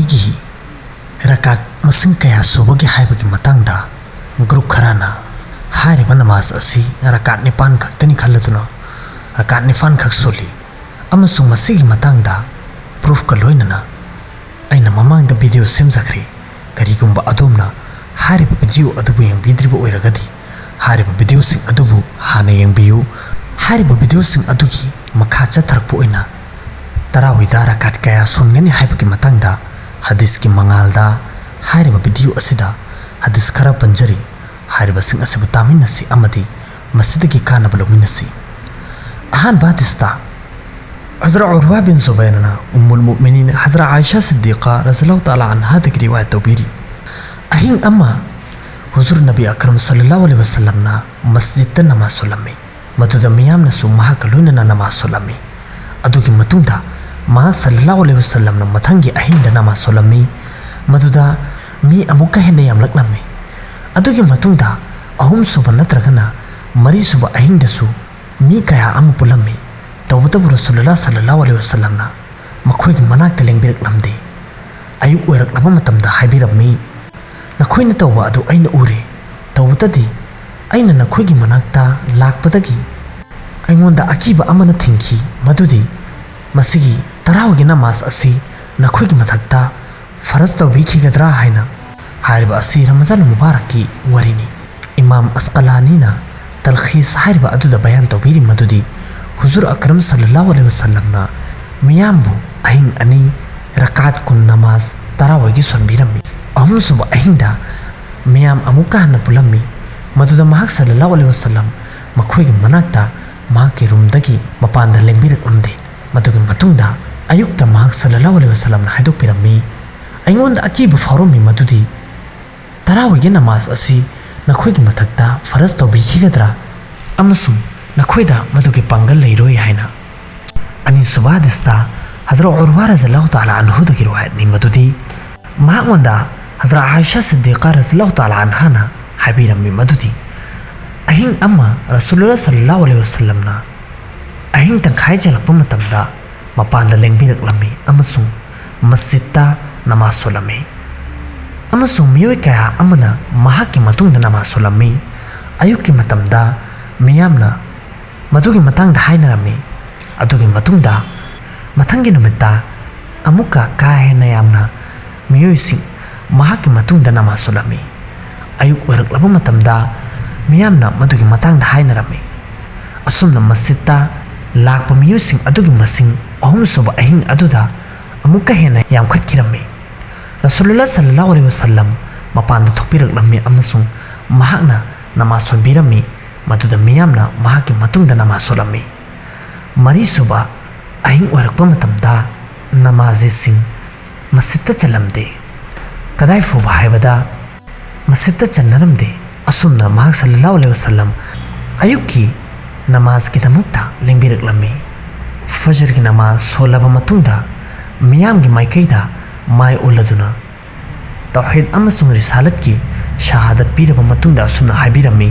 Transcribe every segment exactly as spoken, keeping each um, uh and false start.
ꯒꯤ ꯔꯀꯥꯠ ꯃꯁꯤꯡ ꯀꯌꯥ ꯁꯨꯕꯒꯦ ꯍꯥꯏꯕꯒꯤ ꯃꯇꯥꯡꯗ ꯒ꯭ꯔꯨꯞ ꯈꯔꯅ ꯍꯥꯏꯔꯤꯕ ꯅꯃꯥꯖ ꯑꯁꯤ ꯔꯀꯥꯠ ꯅꯤꯄꯥꯟ ꯈꯛꯇꯅꯤ ꯈꯜꯂꯗꯨꯅ ꯔꯀꯥꯠ ꯅꯤꯄꯥꯟ ꯈꯛ ꯁꯣꯜꯂꯤ, ꯑꯃꯁꯨꯡ ꯃꯁꯤꯒꯤ ꯃꯇꯥꯡꯗ ꯄ꯭ꯔꯨꯐꯀ ꯂꯣꯏꯅꯅ ꯑꯩꯅ ꯃꯃꯥꯡꯗ ꯚꯤꯗꯤꯑꯣ ꯁꯦꯝꯖꯈ꯭ꯔꯦ꯫ ꯀꯔꯤꯒꯨꯝꯕ ꯑꯗꯣꯝꯅ ꯍꯥꯏꯔꯤꯕ ꯚꯤꯗꯤꯑꯣ ꯑꯗꯨꯕꯨ ꯌꯦꯡꯕꯤꯗ꯭ꯔꯤꯕ ꯑꯣꯏꯔꯒꯗꯤ, ꯍꯥꯏꯔꯤꯕ ꯚꯤꯗꯤꯑꯣꯁꯤꯡ ꯑꯗꯨꯕꯨ ꯍꯥꯟꯅ ꯌꯦꯡꯕꯤꯌꯨ꯫ ꯍꯥꯏꯔꯤꯕ ꯚꯤꯗꯤꯑꯣꯁꯤꯡ ꯑꯗꯨꯒꯤ ꯃꯈꯥ ꯆꯠꯊꯔꯛꯄ ꯑꯣꯏꯅ ꯇꯔꯥꯋꯥꯏꯗ ꯔꯀꯥꯠ ꯀꯌꯥ ꯁꯣꯟꯒꯅꯤ ꯍꯥꯏꯕꯒꯤ ꯃꯇꯥꯡꯗ ꯍꯗꯤꯁꯀꯤ ꯃꯉꯥꯜꯗ ꯍꯥꯏꯔꯤꯕ ꯚꯤꯗꯤꯑꯣ ꯑꯁꯤꯗ ꯍꯗꯤꯁ ꯈꯔ ꯄꯟꯖꯔꯤ꯫ ꯍꯥꯏꯔꯤꯕꯁꯤꯡ ꯑꯁꯤꯕꯨ ꯇꯥꯃꯤꯟꯅꯁꯤ ꯑꯃꯗꯤ ꯃꯁꯤꯗꯒꯤ ꯀꯥꯟꯅꯕ ꯂꯧꯃꯤꯟꯅꯁꯤ꯫ ꯑꯍꯥꯟꯕ ꯍꯗꯤꯁꯇ ꯍꯖꯔꯠ ꯎꯔꯋꯥ ꯕꯤꯟ ꯖꯨꯕꯩꯔꯅ ꯎꯝꯃꯨꯜ ꯃꯨꯑꯃꯤꯅꯤꯟ ꯍꯖꯔꯠ ꯑꯥꯏꯁꯥ ꯁꯤꯗꯤꯀꯥ ꯔꯖꯤꯌꯜꯂꯥꯍꯨ ꯇꯥꯂꯥ ꯑꯟꯍꯥꯗꯒꯤ ꯔꯤꯋꯥꯌꯠ ꯇꯧꯕꯤꯔꯤ꯫ ꯑꯍꯤꯡ ꯑꯃ ꯍꯨꯖꯨꯔ ꯅꯕꯤ ꯑꯀꯔꯝ ꯁꯜꯂꯜꯂꯥꯍꯨ ꯑꯂꯩꯍꯤ ꯋꯥꯁꯜꯂꯝꯅ ꯃꯁꯖꯤꯗꯇ ꯅꯃꯥꯖ ꯁꯣꯜꯂꯝꯃꯤ꯫ ꯃꯗꯨꯗ ꯃꯤꯌꯥꯝꯅꯁꯨ ꯃꯍꯥꯛꯀ ꯂꯣꯏꯅꯅ ꯅꯃꯥꯖ ꯁꯣꯜꯂꯝꯃꯤ꯫ ꯑꯗꯨꯒꯤ ꯃꯇꯨꯡꯗ ꯃꯍꯥꯛ ꯁꯜꯂꯜꯂꯥꯍꯨ ꯑꯂꯩꯍꯤ ꯋꯥꯁꯜꯂꯝꯅ ꯃꯊꯪꯒꯤ ꯑꯍꯤꯡꯗ ꯅꯃꯥꯖ ꯁꯣꯜꯂꯝꯃꯤ꯫ ꯃꯗꯨꯗ ꯃꯤ ꯑꯃꯨꯛꯀ ꯍꯦꯟꯅ ꯌꯥꯝꯂꯛꯂꯝꯃꯤ꯫ ꯑꯗꯨꯒꯤ ꯃꯇꯨꯡꯗ ꯑꯍꯨꯝꯁꯨꯕ ꯅꯠꯇ꯭ꯔꯒꯅ ꯃꯔꯤꯁꯨꯕ ꯑꯍꯤꯡꯗꯁꯨ ꯃꯤ ꯀꯌꯥ ꯑꯃ ꯄꯨꯜꯂꯝꯃꯤ꯫ ꯇꯧꯕꯇꯕꯨ ꯔꯁꯨꯂꯨꯜꯂꯥꯍ ꯁꯜꯂꯜꯂꯥꯍꯨ ꯑꯂꯩꯍꯤ ꯋꯥꯁꯜꯂꯝꯅ ꯃꯈꯣꯏꯒꯤ ꯃꯅꯥꯛꯇ ꯂꯦꯡꯕꯤꯔꯛꯂꯝꯗꯦ꯫ ꯑꯌꯨꯛ ꯑꯣꯏꯔꯛꯂꯕ ꯃꯇꯝꯗ ꯍꯥꯏꯕꯤꯔꯝꯃꯤ, "ꯅꯈꯣꯏꯅ ꯇꯧꯕ ꯑꯗꯨ ꯑꯩꯅ ꯎꯔꯦ, ꯇꯧꯕꯇꯗꯤ ꯑꯩꯅ ꯅꯈꯣꯏꯒꯤ ꯃꯅꯥꯛꯇ ꯂꯥꯛꯄꯗꯒꯤ ꯑꯩꯉꯣꯟꯗ ꯑꯀꯤꯕ ꯑꯃꯅ ꯊꯤꯡꯈꯤ, ꯃꯗꯨꯗꯤ ꯃꯁꯤꯒꯤ ꯇꯔꯥꯋꯥꯏꯒꯤ ꯅꯃꯥꯖ ꯑꯁꯤ ꯅꯈꯣꯏꯒꯤ ꯃꯊꯛꯇ ꯐꯔꯖ ꯇꯧꯕꯤꯈꯤꯒꯗ꯭ꯔꯥ ꯍꯥꯏꯅ"꯫ ꯍꯥꯏꯔꯤꯕ ꯑꯁꯤ ꯔꯃꯖꯥꯟ ꯃꯨꯕꯥꯔꯛꯀꯤ ꯋꯥꯔꯤꯅꯤ꯫ ꯏꯃꯥꯝ ꯑꯁꯀꯂꯥꯅꯤꯅ ꯇꯜꯈꯤꯁ ꯍꯥꯏꯔꯤꯕ ꯑꯗꯨꯗ ꯕꯌꯥꯟ ꯇꯧꯕꯤꯔꯤ ꯃꯗꯨꯗꯤ ꯍꯨꯖꯨꯔ ꯑꯀꯔꯝ ꯁꯜꯂꯜꯂꯥꯍꯨ ꯑꯂꯩꯍꯤ ꯋꯥꯁꯜꯂꯝꯅ ꯃꯤꯌꯥꯝꯕꯨ ꯑꯍꯤꯡ ꯑꯅꯤ ꯔꯀꯥꯠ ꯀꯨꯟ ꯅꯃꯥꯖ ꯇꯔꯥꯋꯥꯏꯒꯤ ꯁꯣꯟꯕꯤꯔꯝꯃꯤ꯫ ꯑꯍꯨꯝꯁꯨꯕ ꯑꯍꯤꯡꯗ ꯃꯤꯌꯥꯝ ꯑꯃꯨꯛꯀ ꯍꯟꯅ ꯄꯨꯜꯂꯝꯃꯤ꯫ ꯃꯗꯨꯗ ꯃꯍꯥꯛ ꯁꯜꯂꯜꯂꯥꯍꯨ ꯑꯂꯩꯍꯤ ꯋꯥꯁꯜꯂꯝ ꯃꯈꯣꯏꯒꯤ ꯃꯅꯥꯛꯇ ꯃꯍꯥꯛꯀꯤ ꯔꯨꯝꯗꯒꯤ ꯃꯄꯥꯟꯗ ꯂꯦꯡꯕꯤꯔꯛꯂꯝꯗꯦ꯫ ꯃꯗꯨꯒꯤ ꯃꯇꯨꯡꯗ ꯑꯌꯨꯛꯇ ꯃꯍꯥꯛ ꯁꯜꯂꯜꯂꯥꯍꯨ ꯑꯂꯩꯍꯤ ꯋꯥꯁꯜꯂꯝꯅ ꯍꯥꯏꯗꯣꯛꯄꯤꯔꯝꯃꯤ, "ꯑꯩꯉꯣꯟꯗ ꯑꯀꯤꯕ ꯐꯥꯎꯔꯝꯃꯤ ꯃꯗꯨꯗꯤ ꯇꯔꯥꯋꯥꯏꯒꯤ ꯅꯃꯥꯖ ꯑꯁꯤ ꯅꯈꯣꯏꯒꯤ ꯃꯊꯛꯇ ꯐꯔꯖ ꯇꯧꯕꯤꯈꯤꯒꯗ꯭ꯔꯥ ꯑꯃꯁꯨꯡ ꯅꯈꯣꯏꯗ ꯃꯗꯨꯒꯤ ꯄꯥꯡꯒꯜ ꯂꯩꯔꯣꯏ" ꯍꯥꯏꯅ꯫ ꯑꯅꯤꯁꯨꯕ ꯍꯗꯤꯁꯇ ꯍꯖꯔꯠ ꯎꯔꯋꯥ ꯔꯖꯤꯌꯜꯂꯥꯍꯨ ꯇꯥꯂꯥ ꯑꯟꯍꯨꯗꯒꯤ ꯔꯤꯋꯥꯌꯠꯅꯤ ꯃꯗꯨꯗꯤ ꯃꯍꯥꯛꯉꯣꯟꯗ ꯍꯖꯔꯠ ꯑꯥꯏꯁꯥ ꯁꯤꯗꯤꯀꯥ ꯔꯖꯤꯌꯜꯂꯥꯍꯨ ꯇꯥꯂꯥ ꯑꯟꯍꯥꯅ ꯍꯥꯏꯕꯤꯔꯝꯃꯤ ꯃꯗꯨꯗꯤ ꯑꯍꯤꯡ ꯑꯃ ꯔꯁꯨꯂꯨꯜꯂꯥꯍ ꯁꯜꯂꯜꯂꯥꯍꯨ ꯑꯂꯩꯍꯤ ꯋꯥꯁꯜꯂꯝꯅ ꯑꯍꯤꯡ ꯇꯪꯈꯥꯏ ꯆꯜꯂꯛꯄ ꯃꯇꯝꯗ ꯃꯄꯥꯟꯗ ꯂꯦꯡꯕꯤꯔꯛꯂꯝꯃꯤ ꯑꯃꯁꯨꯡ ꯃꯁꯖꯤꯗꯇ ꯅꯃꯥꯖ ꯁꯣꯜꯂꯝꯃꯤ꯫ ꯑꯃꯁꯨꯡ ꯃꯤꯑꯣꯏ ꯀꯌꯥ ꯑꯃꯅ ꯃꯍꯥꯛꯀꯤ ꯃꯇꯨꯡꯗ ꯅꯃꯥꯖ ꯁꯣꯜꯂꯝꯃꯤ꯫ ꯑꯌꯨꯛꯀꯤ ꯃꯇꯝꯗ ꯃꯤꯌꯥꯝꯅ ꯃꯗꯨꯒꯤ ꯃꯇꯥꯡꯗ ꯍꯥꯏꯅꯔꯝꯃꯤ꯫ ꯑꯗꯨꯒꯤ ꯃꯇꯨꯡꯗ ꯃꯊꯪꯒꯤ ꯅꯨꯃꯤꯠꯇ ꯑꯃꯨꯛꯀ ꯀꯥ ꯍꯦꯟꯅ ꯌꯥꯝꯅ ꯃꯤꯑꯣꯏꯁꯤꯡ ꯃꯍꯥꯛꯀꯤ ꯃꯇꯨꯡꯗ ꯅꯃꯥꯖ ꯁꯣꯜꯂꯝꯃꯤ꯫ ꯑꯌꯨꯛ ꯑꯣꯏꯔꯛꯂꯕ ꯃꯇꯝꯗ ꯃꯤꯌꯥꯝꯅ ꯃꯗꯨꯒꯤ ꯃꯇꯥꯡꯗ ꯍꯥꯏꯅꯔꯝꯃꯤ꯫ ꯑꯁꯨꯝꯅ ꯃꯁꯖꯤꯗꯇ ꯂꯥꯛꯄ ꯃꯤꯑꯣꯏꯁꯤꯡ ꯑꯗꯨꯒꯤ ꯃꯁꯤꯡ ꯑꯍꯨꯝꯁꯨꯕ ꯑꯍꯤꯡ ꯑꯗꯨꯗ ꯑꯃꯨꯛꯀ ꯍꯦꯟꯅ ꯌꯥꯝꯈꯠꯈꯤꯔꯝꯃꯤ꯫ ꯔꯁꯨꯂꯨꯜꯂꯥ ꯁꯜꯂꯜꯂꯥꯍꯨ ꯑꯂꯩꯍꯤ ꯋꯥꯁꯜꯂꯝ ꯃꯄꯥꯟꯗ ꯊꯣꯛꯄꯤꯔꯛꯂꯝꯃꯤ ꯑꯃꯁꯨꯡ ꯃꯍꯥꯛꯅ ꯅꯃꯥꯖ ꯁꯣꯟꯕꯤꯔꯝꯃꯤ꯫ ꯃꯗꯨꯗ ꯃꯤꯌꯥꯝꯅ ꯃꯍꯥꯛꯀꯤ ꯃꯇꯨꯡꯗ ꯅꯃꯥꯖ ꯁꯣꯜꯂꯝꯃꯤ꯫ ꯃꯔꯤꯁꯨꯕ ꯑꯍꯤꯡ ꯑꯣꯏꯔꯛꯄ ꯃꯇꯝꯗ ꯅꯃꯥꯖꯤꯁꯤꯡ ꯃꯁꯖꯤꯗꯇ ꯆꯜꯂꯝꯗꯦ꯫ ꯀꯗꯥꯏ ꯐꯥꯎꯕ ꯍꯥꯏꯕꯗ ꯃꯁꯖꯤꯗꯇ ꯆꯟꯅꯔꯝꯗꯦ꯫ ꯑꯁꯨꯝꯅ ꯃꯍꯥꯛ ꯁꯜꯂꯜꯂꯥꯍꯨ ꯑꯂꯩꯍꯤ ꯋꯥꯁꯜꯂꯝ ꯑꯌꯨꯛꯀꯤ ꯅꯃꯥꯖꯀꯤꯗꯃꯛꯇ ꯂꯦꯡꯕꯤꯔꯛꯂꯝꯃꯤ꯫ ꯐꯖꯔꯒꯤ ꯅꯃꯥꯖ ꯁꯣꯜꯂꯕ ꯃꯇꯨꯡꯗ ꯃꯤꯌꯥꯝꯒꯤ ꯃꯥꯏꯀꯩꯗ ꯃꯥꯏ ꯑꯣꯜꯂꯗꯨꯅ ꯇꯧꯍꯤꯗ ꯑꯃꯁꯨꯡ ꯔꯤꯁꯥꯂꯠꯀꯤ ꯁꯍꯥꯗꯠ ꯄꯤꯔꯕ ꯃꯇꯨꯡꯗ ꯑꯁꯨꯝꯅ ꯍꯥꯏꯕꯤꯔꯝꯃꯤ,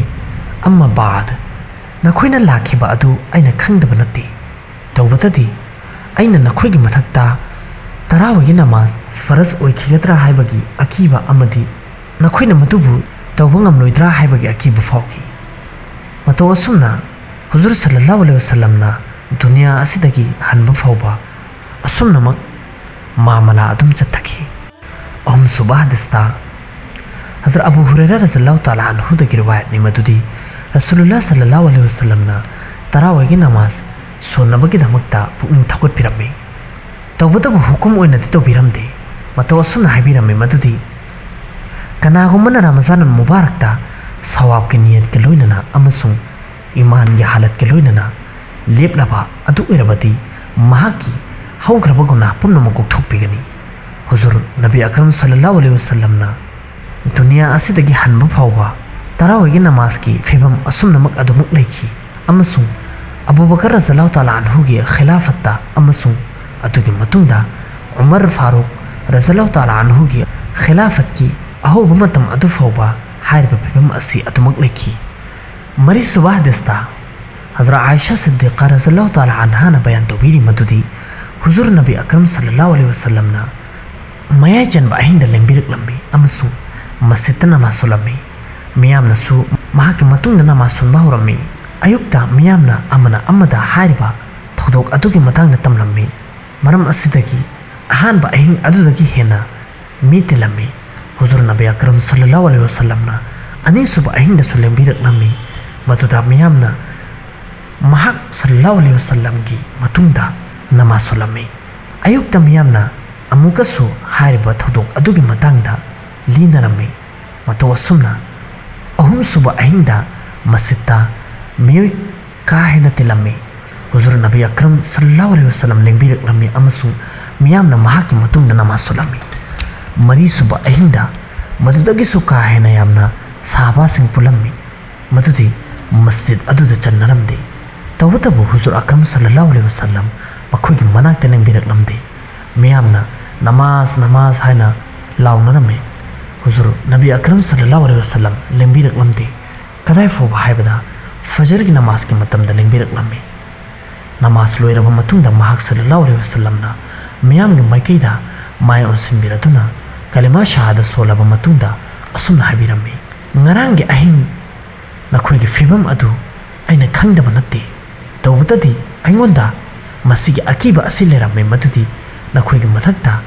"ꯑꯝꯃꯥ ꯕꯥꯗ, ꯅꯈꯣꯏꯅ ꯂꯥꯛꯈꯤꯕ ꯑꯗꯨ ꯑꯩꯅ ꯈꯪꯗꯕ ꯅꯠꯇꯦ꯫ ꯇꯧꯕꯇꯗꯤ ꯑꯩꯅ ꯅꯈꯣꯏꯒꯤ ꯃꯊꯛꯇ ꯇꯔꯥꯋꯥꯏꯒꯤ ꯅꯃꯥꯖ ꯐꯔꯖ ꯑꯣꯏꯈꯤꯒꯗ꯭ꯔꯥ ꯍꯥꯏꯕꯒꯤ ꯑꯀꯤꯕ ꯑꯃꯗꯤ ꯅꯈꯣꯏꯅ ꯃꯗꯨꯕꯨ ꯇꯧꯕ ꯉꯝꯂꯣꯏꯗ꯭ꯔꯥ ꯍꯥꯏꯕꯒꯤ ꯑꯀꯤꯕ ꯐꯥꯎꯈꯤ꯫" ꯃꯇꯧ ꯑꯁꯨꯝꯅ ꯍꯨꯖꯨꯔ ꯁꯜꯂꯜꯂꯥꯍꯨ ꯑꯂꯩꯍꯤ ꯋꯥꯁꯜꯂꯝꯅ ꯗꯨꯅꯤꯌꯥ ꯑꯁꯤꯗꯒꯤ ꯍꯟꯕ ꯐꯥꯎꯕ ꯑꯁꯨꯝꯅꯃꯛ ꯃꯥꯃꯂꯥ ꯑꯗꯨꯝ ꯆꯠꯊꯈꯤ꯫ ꯑꯍꯨꯝꯁꯨꯕ ꯍꯗꯤꯁꯇ ꯍꯖꯔꯠ ꯑꯕꯨ ꯍꯨꯔꯦꯔꯥ ꯔꯖꯜꯂꯥꯍꯨ ꯇꯥꯂꯥ ꯑꯟꯍꯨꯗꯒꯤ ꯔꯤꯋꯥꯌꯠꯅꯤ, ꯃꯗꯨꯗꯤ ꯔꯁꯨꯂꯨꯜꯂꯥ ꯁꯜꯂꯜꯂꯥꯍꯨ ꯑꯂꯩꯍꯤ ꯋꯥꯁꯜꯂꯝꯅ ꯇꯔꯥꯋꯥꯏꯒꯤ ꯅꯃꯥꯖ ꯁꯣꯟꯅꯕꯒꯤꯗꯃꯛꯇ ꯄꯨꯛꯅꯤꯡ ꯊꯧꯒꯠꯄꯤꯔꯝꯃꯤ꯫ ꯇꯧꯕꯇꯕꯨ ꯍꯨꯀꯨꯝ ꯑꯣꯏꯅꯗꯤ ꯇꯧꯕꯤꯔꯝꯗꯦ꯫ ꯃꯇꯧ ꯑꯁꯨꯝꯅ ꯍꯥꯏꯕꯤꯔꯝꯃꯤ, ꯃꯗꯨꯗꯤ ꯀꯅꯥꯒꯨꯝꯕꯅ ꯔꯃꯖꯥꯟ ꯃꯨꯕꯥꯔꯛꯇ ꯁꯋꯥꯕꯀꯤ ꯅꯤꯌꯠꯀ ꯂꯣꯏꯅꯅ ꯑꯃꯁꯨꯡ ꯏꯃꯥꯟꯒꯤ ꯍꯥꯂꯠꯀ ꯂꯣꯏꯅꯅ ꯂꯦꯞꯂꯕ ꯑꯗꯨ ꯑꯣꯏꯔꯕꯗꯤ ꯃꯍꯥꯛꯀꯤ ꯍꯧꯈ꯭ꯔꯕ ꯒꯨꯅꯥꯍ ꯄꯨꯝꯅꯃꯛ ꯀꯣꯛꯊꯣꯛꯄꯤꯒꯅꯤ꯫ ꯍꯨꯖꯨꯔ ꯅꯕꯤ ꯑꯀꯔꯝ ꯁꯜꯂꯜꯂꯥꯍꯨ ꯑꯂꯩꯍꯤ ꯋꯥꯁꯜꯂꯝꯅ ꯗꯨꯅꯤꯌꯥ ꯑꯁꯤꯗꯒꯤ ꯍꯟꯕ ꯐꯥꯎꯕ ꯇꯔꯥꯋꯥꯏꯒꯤ ꯅꯃꯥꯖꯀꯤ ꯐꯤꯕꯝ ꯑꯁꯨꯝꯅꯃꯛ ꯑꯗꯨꯃꯛ ꯂꯩꯈꯤ, ꯑꯃꯁꯨꯡ ꯑꯕꯨ ꯕꯀꯔ ꯔꯖꯜꯂꯥꯍꯨ ꯇꯥꯂꯥ ꯑꯟꯍꯨꯒꯤ ꯈꯤꯂꯥꯐꯠꯇ ꯑꯃꯁꯨꯡ ꯑꯗꯨꯒꯤ ꯃꯇꯨꯡꯗ ꯎꯃꯔ ꯐꯥꯔꯨꯛ ꯔꯖꯜꯂꯥꯍꯨ ꯇꯥꯂꯥ ꯑꯟꯍꯨꯒꯤ ꯈꯤꯂꯥꯐꯠꯀꯤ ꯑꯍꯧꯕ ꯃꯇꯝ ꯑꯗꯨ ꯐꯥꯎꯕ ꯍꯥꯏꯔꯤꯕ ꯐꯤꯕꯝ ꯑꯁꯤ ꯑꯗꯨꯃꯛ ꯂꯩꯈꯤ꯫ ꯃꯔꯤꯁꯨꯕ ꯍꯗꯤꯁꯇ ꯍꯖꯔꯠ ꯑꯥꯏꯁꯥ ꯁꯤꯗꯤꯀꯥ ꯔꯖꯜꯂꯥꯍꯨ ꯇꯥꯂꯥ ꯑꯟꯍꯥꯅ ꯕꯌꯥꯟ ꯇꯧꯕꯤꯔꯤ, ꯃꯗꯨꯗꯤ ꯍꯨꯖꯨꯔ ꯅꯕꯤ ꯑꯀꯔꯝ ꯁꯜꯂꯜꯂꯥꯍꯨ ꯑꯂꯩꯍꯤ ꯋꯥꯁꯜꯂꯝꯅ ꯃꯌꯥꯏ ꯆꯟꯕ ꯑꯍꯤꯡꯗ ꯂꯦꯡꯕꯤꯔꯛꯂꯝꯃꯤ ꯑꯃꯁꯨꯡ ꯃꯁꯖꯤꯗꯇ ꯅꯃꯥꯖ ꯁꯣꯜꯂꯝꯃꯤ꯫ ꯃꯤꯌꯥꯝꯅꯁꯨ ꯃꯍꯥꯛꯀꯤ ꯃꯇꯨꯡꯗ ꯅꯃꯥꯖ ꯁꯣꯟꯕ ꯍꯧꯔꯝꯃꯤ꯫ ꯑꯌꯨꯛꯇ ꯃꯤꯌꯥꯝꯅ ꯑꯃꯅ ꯑꯃꯗ ꯍꯥꯏꯔꯤꯕ ꯊꯧꯗꯣꯛ ꯑꯗꯨꯒꯤ ꯃꯇꯥꯡꯗ ꯇꯝꯂꯝꯃꯤ꯫ ꯃꯔꯝ ꯑꯁꯤꯗꯒꯤ ꯑꯍꯥꯟꯕ ꯑꯍꯤꯡ ꯑꯗꯨꯗꯒꯤ ꯍꯦꯟꯅ ꯃꯤ ꯇꯤꯜꯂꯝꯃꯤ꯫ ꯍꯨꯖꯨꯔ ꯅꯕꯤ ꯑꯀꯔꯝ ꯁꯜꯂꯜꯂꯥꯍꯨ ꯑꯂꯩꯍꯤ ꯋꯥꯁꯜꯂꯝꯅ ꯑꯅꯤꯁꯨꯕ ꯑꯍꯤꯡꯗꯁꯨ ꯂꯦꯡꯕꯤꯔꯛꯂꯝꯃꯤ, ꯃꯗꯨꯗ ꯃꯤꯌꯥꯝꯅ ꯃꯍꯥꯛ ꯁꯜꯂꯜꯂꯥꯍꯨ ꯑꯂꯩꯍꯤ ꯋꯥꯁꯜꯂꯝꯒꯤ ꯃꯇꯨꯡꯗ ꯅꯃꯥꯖ ꯁꯣꯜꯂꯝꯃꯤ꯫ ꯑꯌꯨꯛꯇ ꯃꯤꯌꯥꯝꯅ ꯑꯃꯨꯛꯀꯁꯨ ꯍꯥꯏꯔꯤꯕ ꯊꯧꯗꯣꯛ ꯑꯗꯨꯒꯤ ꯃꯇꯥꯡꯗ ꯂꯤꯅꯔꯝꯃꯤ꯫ ꯃꯇꯧ ꯑꯁꯨꯝꯅ ꯑꯍꯨꯝꯁꯨꯕ ꯑꯍꯤꯡꯗ ꯃꯁꯖꯤꯗꯇ ꯃꯤꯑꯣꯏ ꯀꯥ ꯍꯦꯟꯅ ꯇꯤꯜꯂꯝꯃꯤ꯫ ꯍꯨꯖꯨꯔ ꯅꯕꯤ ꯑꯀꯔꯝ ꯁꯜꯂꯜꯂꯥꯍꯨ ꯑꯂꯩꯍꯤ ꯋꯥꯁꯜꯂꯝ ꯂꯦꯡꯕꯤꯔꯛꯂꯝꯃꯤ ꯑꯃꯁꯨꯡ ꯃꯤꯌꯥꯝꯅ ꯃꯍꯥꯛꯀꯤ ꯃꯇꯨꯡꯗ ꯅꯃꯥꯖ ꯁꯣꯜꯂꯝꯃꯤ꯫ ꯃꯔꯤꯁꯨꯕ ꯑꯍꯤꯡꯗ ꯃꯗꯨꯗꯒꯤꯁꯨ ꯀꯥ ꯍꯦꯟꯅ ꯌꯥꯝꯅ ꯁꯍꯥꯕꯥꯁꯤꯡ ꯄꯨꯜꯂꯝꯃꯤ, ꯃꯗꯨꯗꯤ ꯃꯁꯖꯤꯗ ꯑꯗꯨꯗ ꯆꯟꯅꯔꯝꯗꯦ꯫ ꯇꯧꯕꯇꯕꯨ ꯍꯨꯖꯨꯔ ꯑꯀꯔꯝ ꯁꯜꯂꯜꯂꯥꯍꯨ ꯑꯂꯩꯍꯤ ꯋꯥꯁꯜꯂꯝ ꯃꯈꯣꯏꯒꯤ ꯃꯅꯥꯛꯇ ꯂꯦꯡꯕꯤꯔꯛꯂꯝꯗꯦ꯫ ꯃꯤꯌꯥꯝꯅ "ꯅꯃꯥꯖ, ꯅꯃꯥꯖ" ꯍꯥꯏꯅ ꯂꯥꯎꯅꯔꯝꯃꯤ꯫ ꯍꯨꯖꯨꯔ ꯅꯕꯤ ꯑꯀꯔꯝ ꯁꯜꯂꯜꯂꯥꯍꯨ ꯑꯂꯩꯍꯤ ꯋꯥꯁꯜꯂꯝ ꯂꯦꯡꯕꯤꯔꯛꯂꯝꯗꯦ꯫ ꯀꯗꯥꯏ ꯐꯥꯎꯕ ꯍꯥꯏꯕꯗ ꯐꯖꯔꯒꯤ ꯅꯃꯥꯖꯀꯤ ꯃꯇꯝꯗ ꯂꯦꯡꯕꯤꯔꯛꯂꯝꯃꯤ꯫ ꯅꯃꯥꯖ ꯂꯣꯏꯔꯕ ꯃꯇꯨꯡꯗ ꯃꯍꯥꯛ ꯁꯜꯂꯜꯂꯥꯍꯨ ꯑꯂꯩꯍꯤ ꯋꯥꯁꯜꯂꯝꯅ ꯃꯤꯌꯥꯝꯒꯤ ꯃꯥꯏꯀꯩꯗ ꯃꯥꯏ ꯑꯣꯟꯁꯤꯟꯕꯤꯔꯗꯨꯅ ꯀꯂꯤꯃꯥ ꯁꯍꯥꯗ ꯁꯣꯜꯂꯕ ꯃꯇꯨꯡꯗ ꯑꯁꯨꯝꯅ ꯍꯥꯏꯕꯤꯔꯝꯃꯤ, "ꯉꯔꯥꯡꯒꯤ ꯑꯍꯤꯡ ꯅꯈꯣꯏꯒꯤ ꯐꯤꯕꯝ ꯑꯗꯨ ꯑꯩꯅ ꯈꯪꯗꯕ ꯅꯠꯇꯦ꯫ ꯇꯧꯕꯇꯗꯤ ꯑꯩꯉꯣꯟꯗ ꯃꯁꯤꯒꯤ ꯑꯀꯤꯕ ꯑꯁꯤ ꯂꯩꯔꯝꯃꯤ, ꯃꯗꯨꯗꯤ ꯅꯈꯣꯏꯒꯤ ꯃꯊꯛꯇ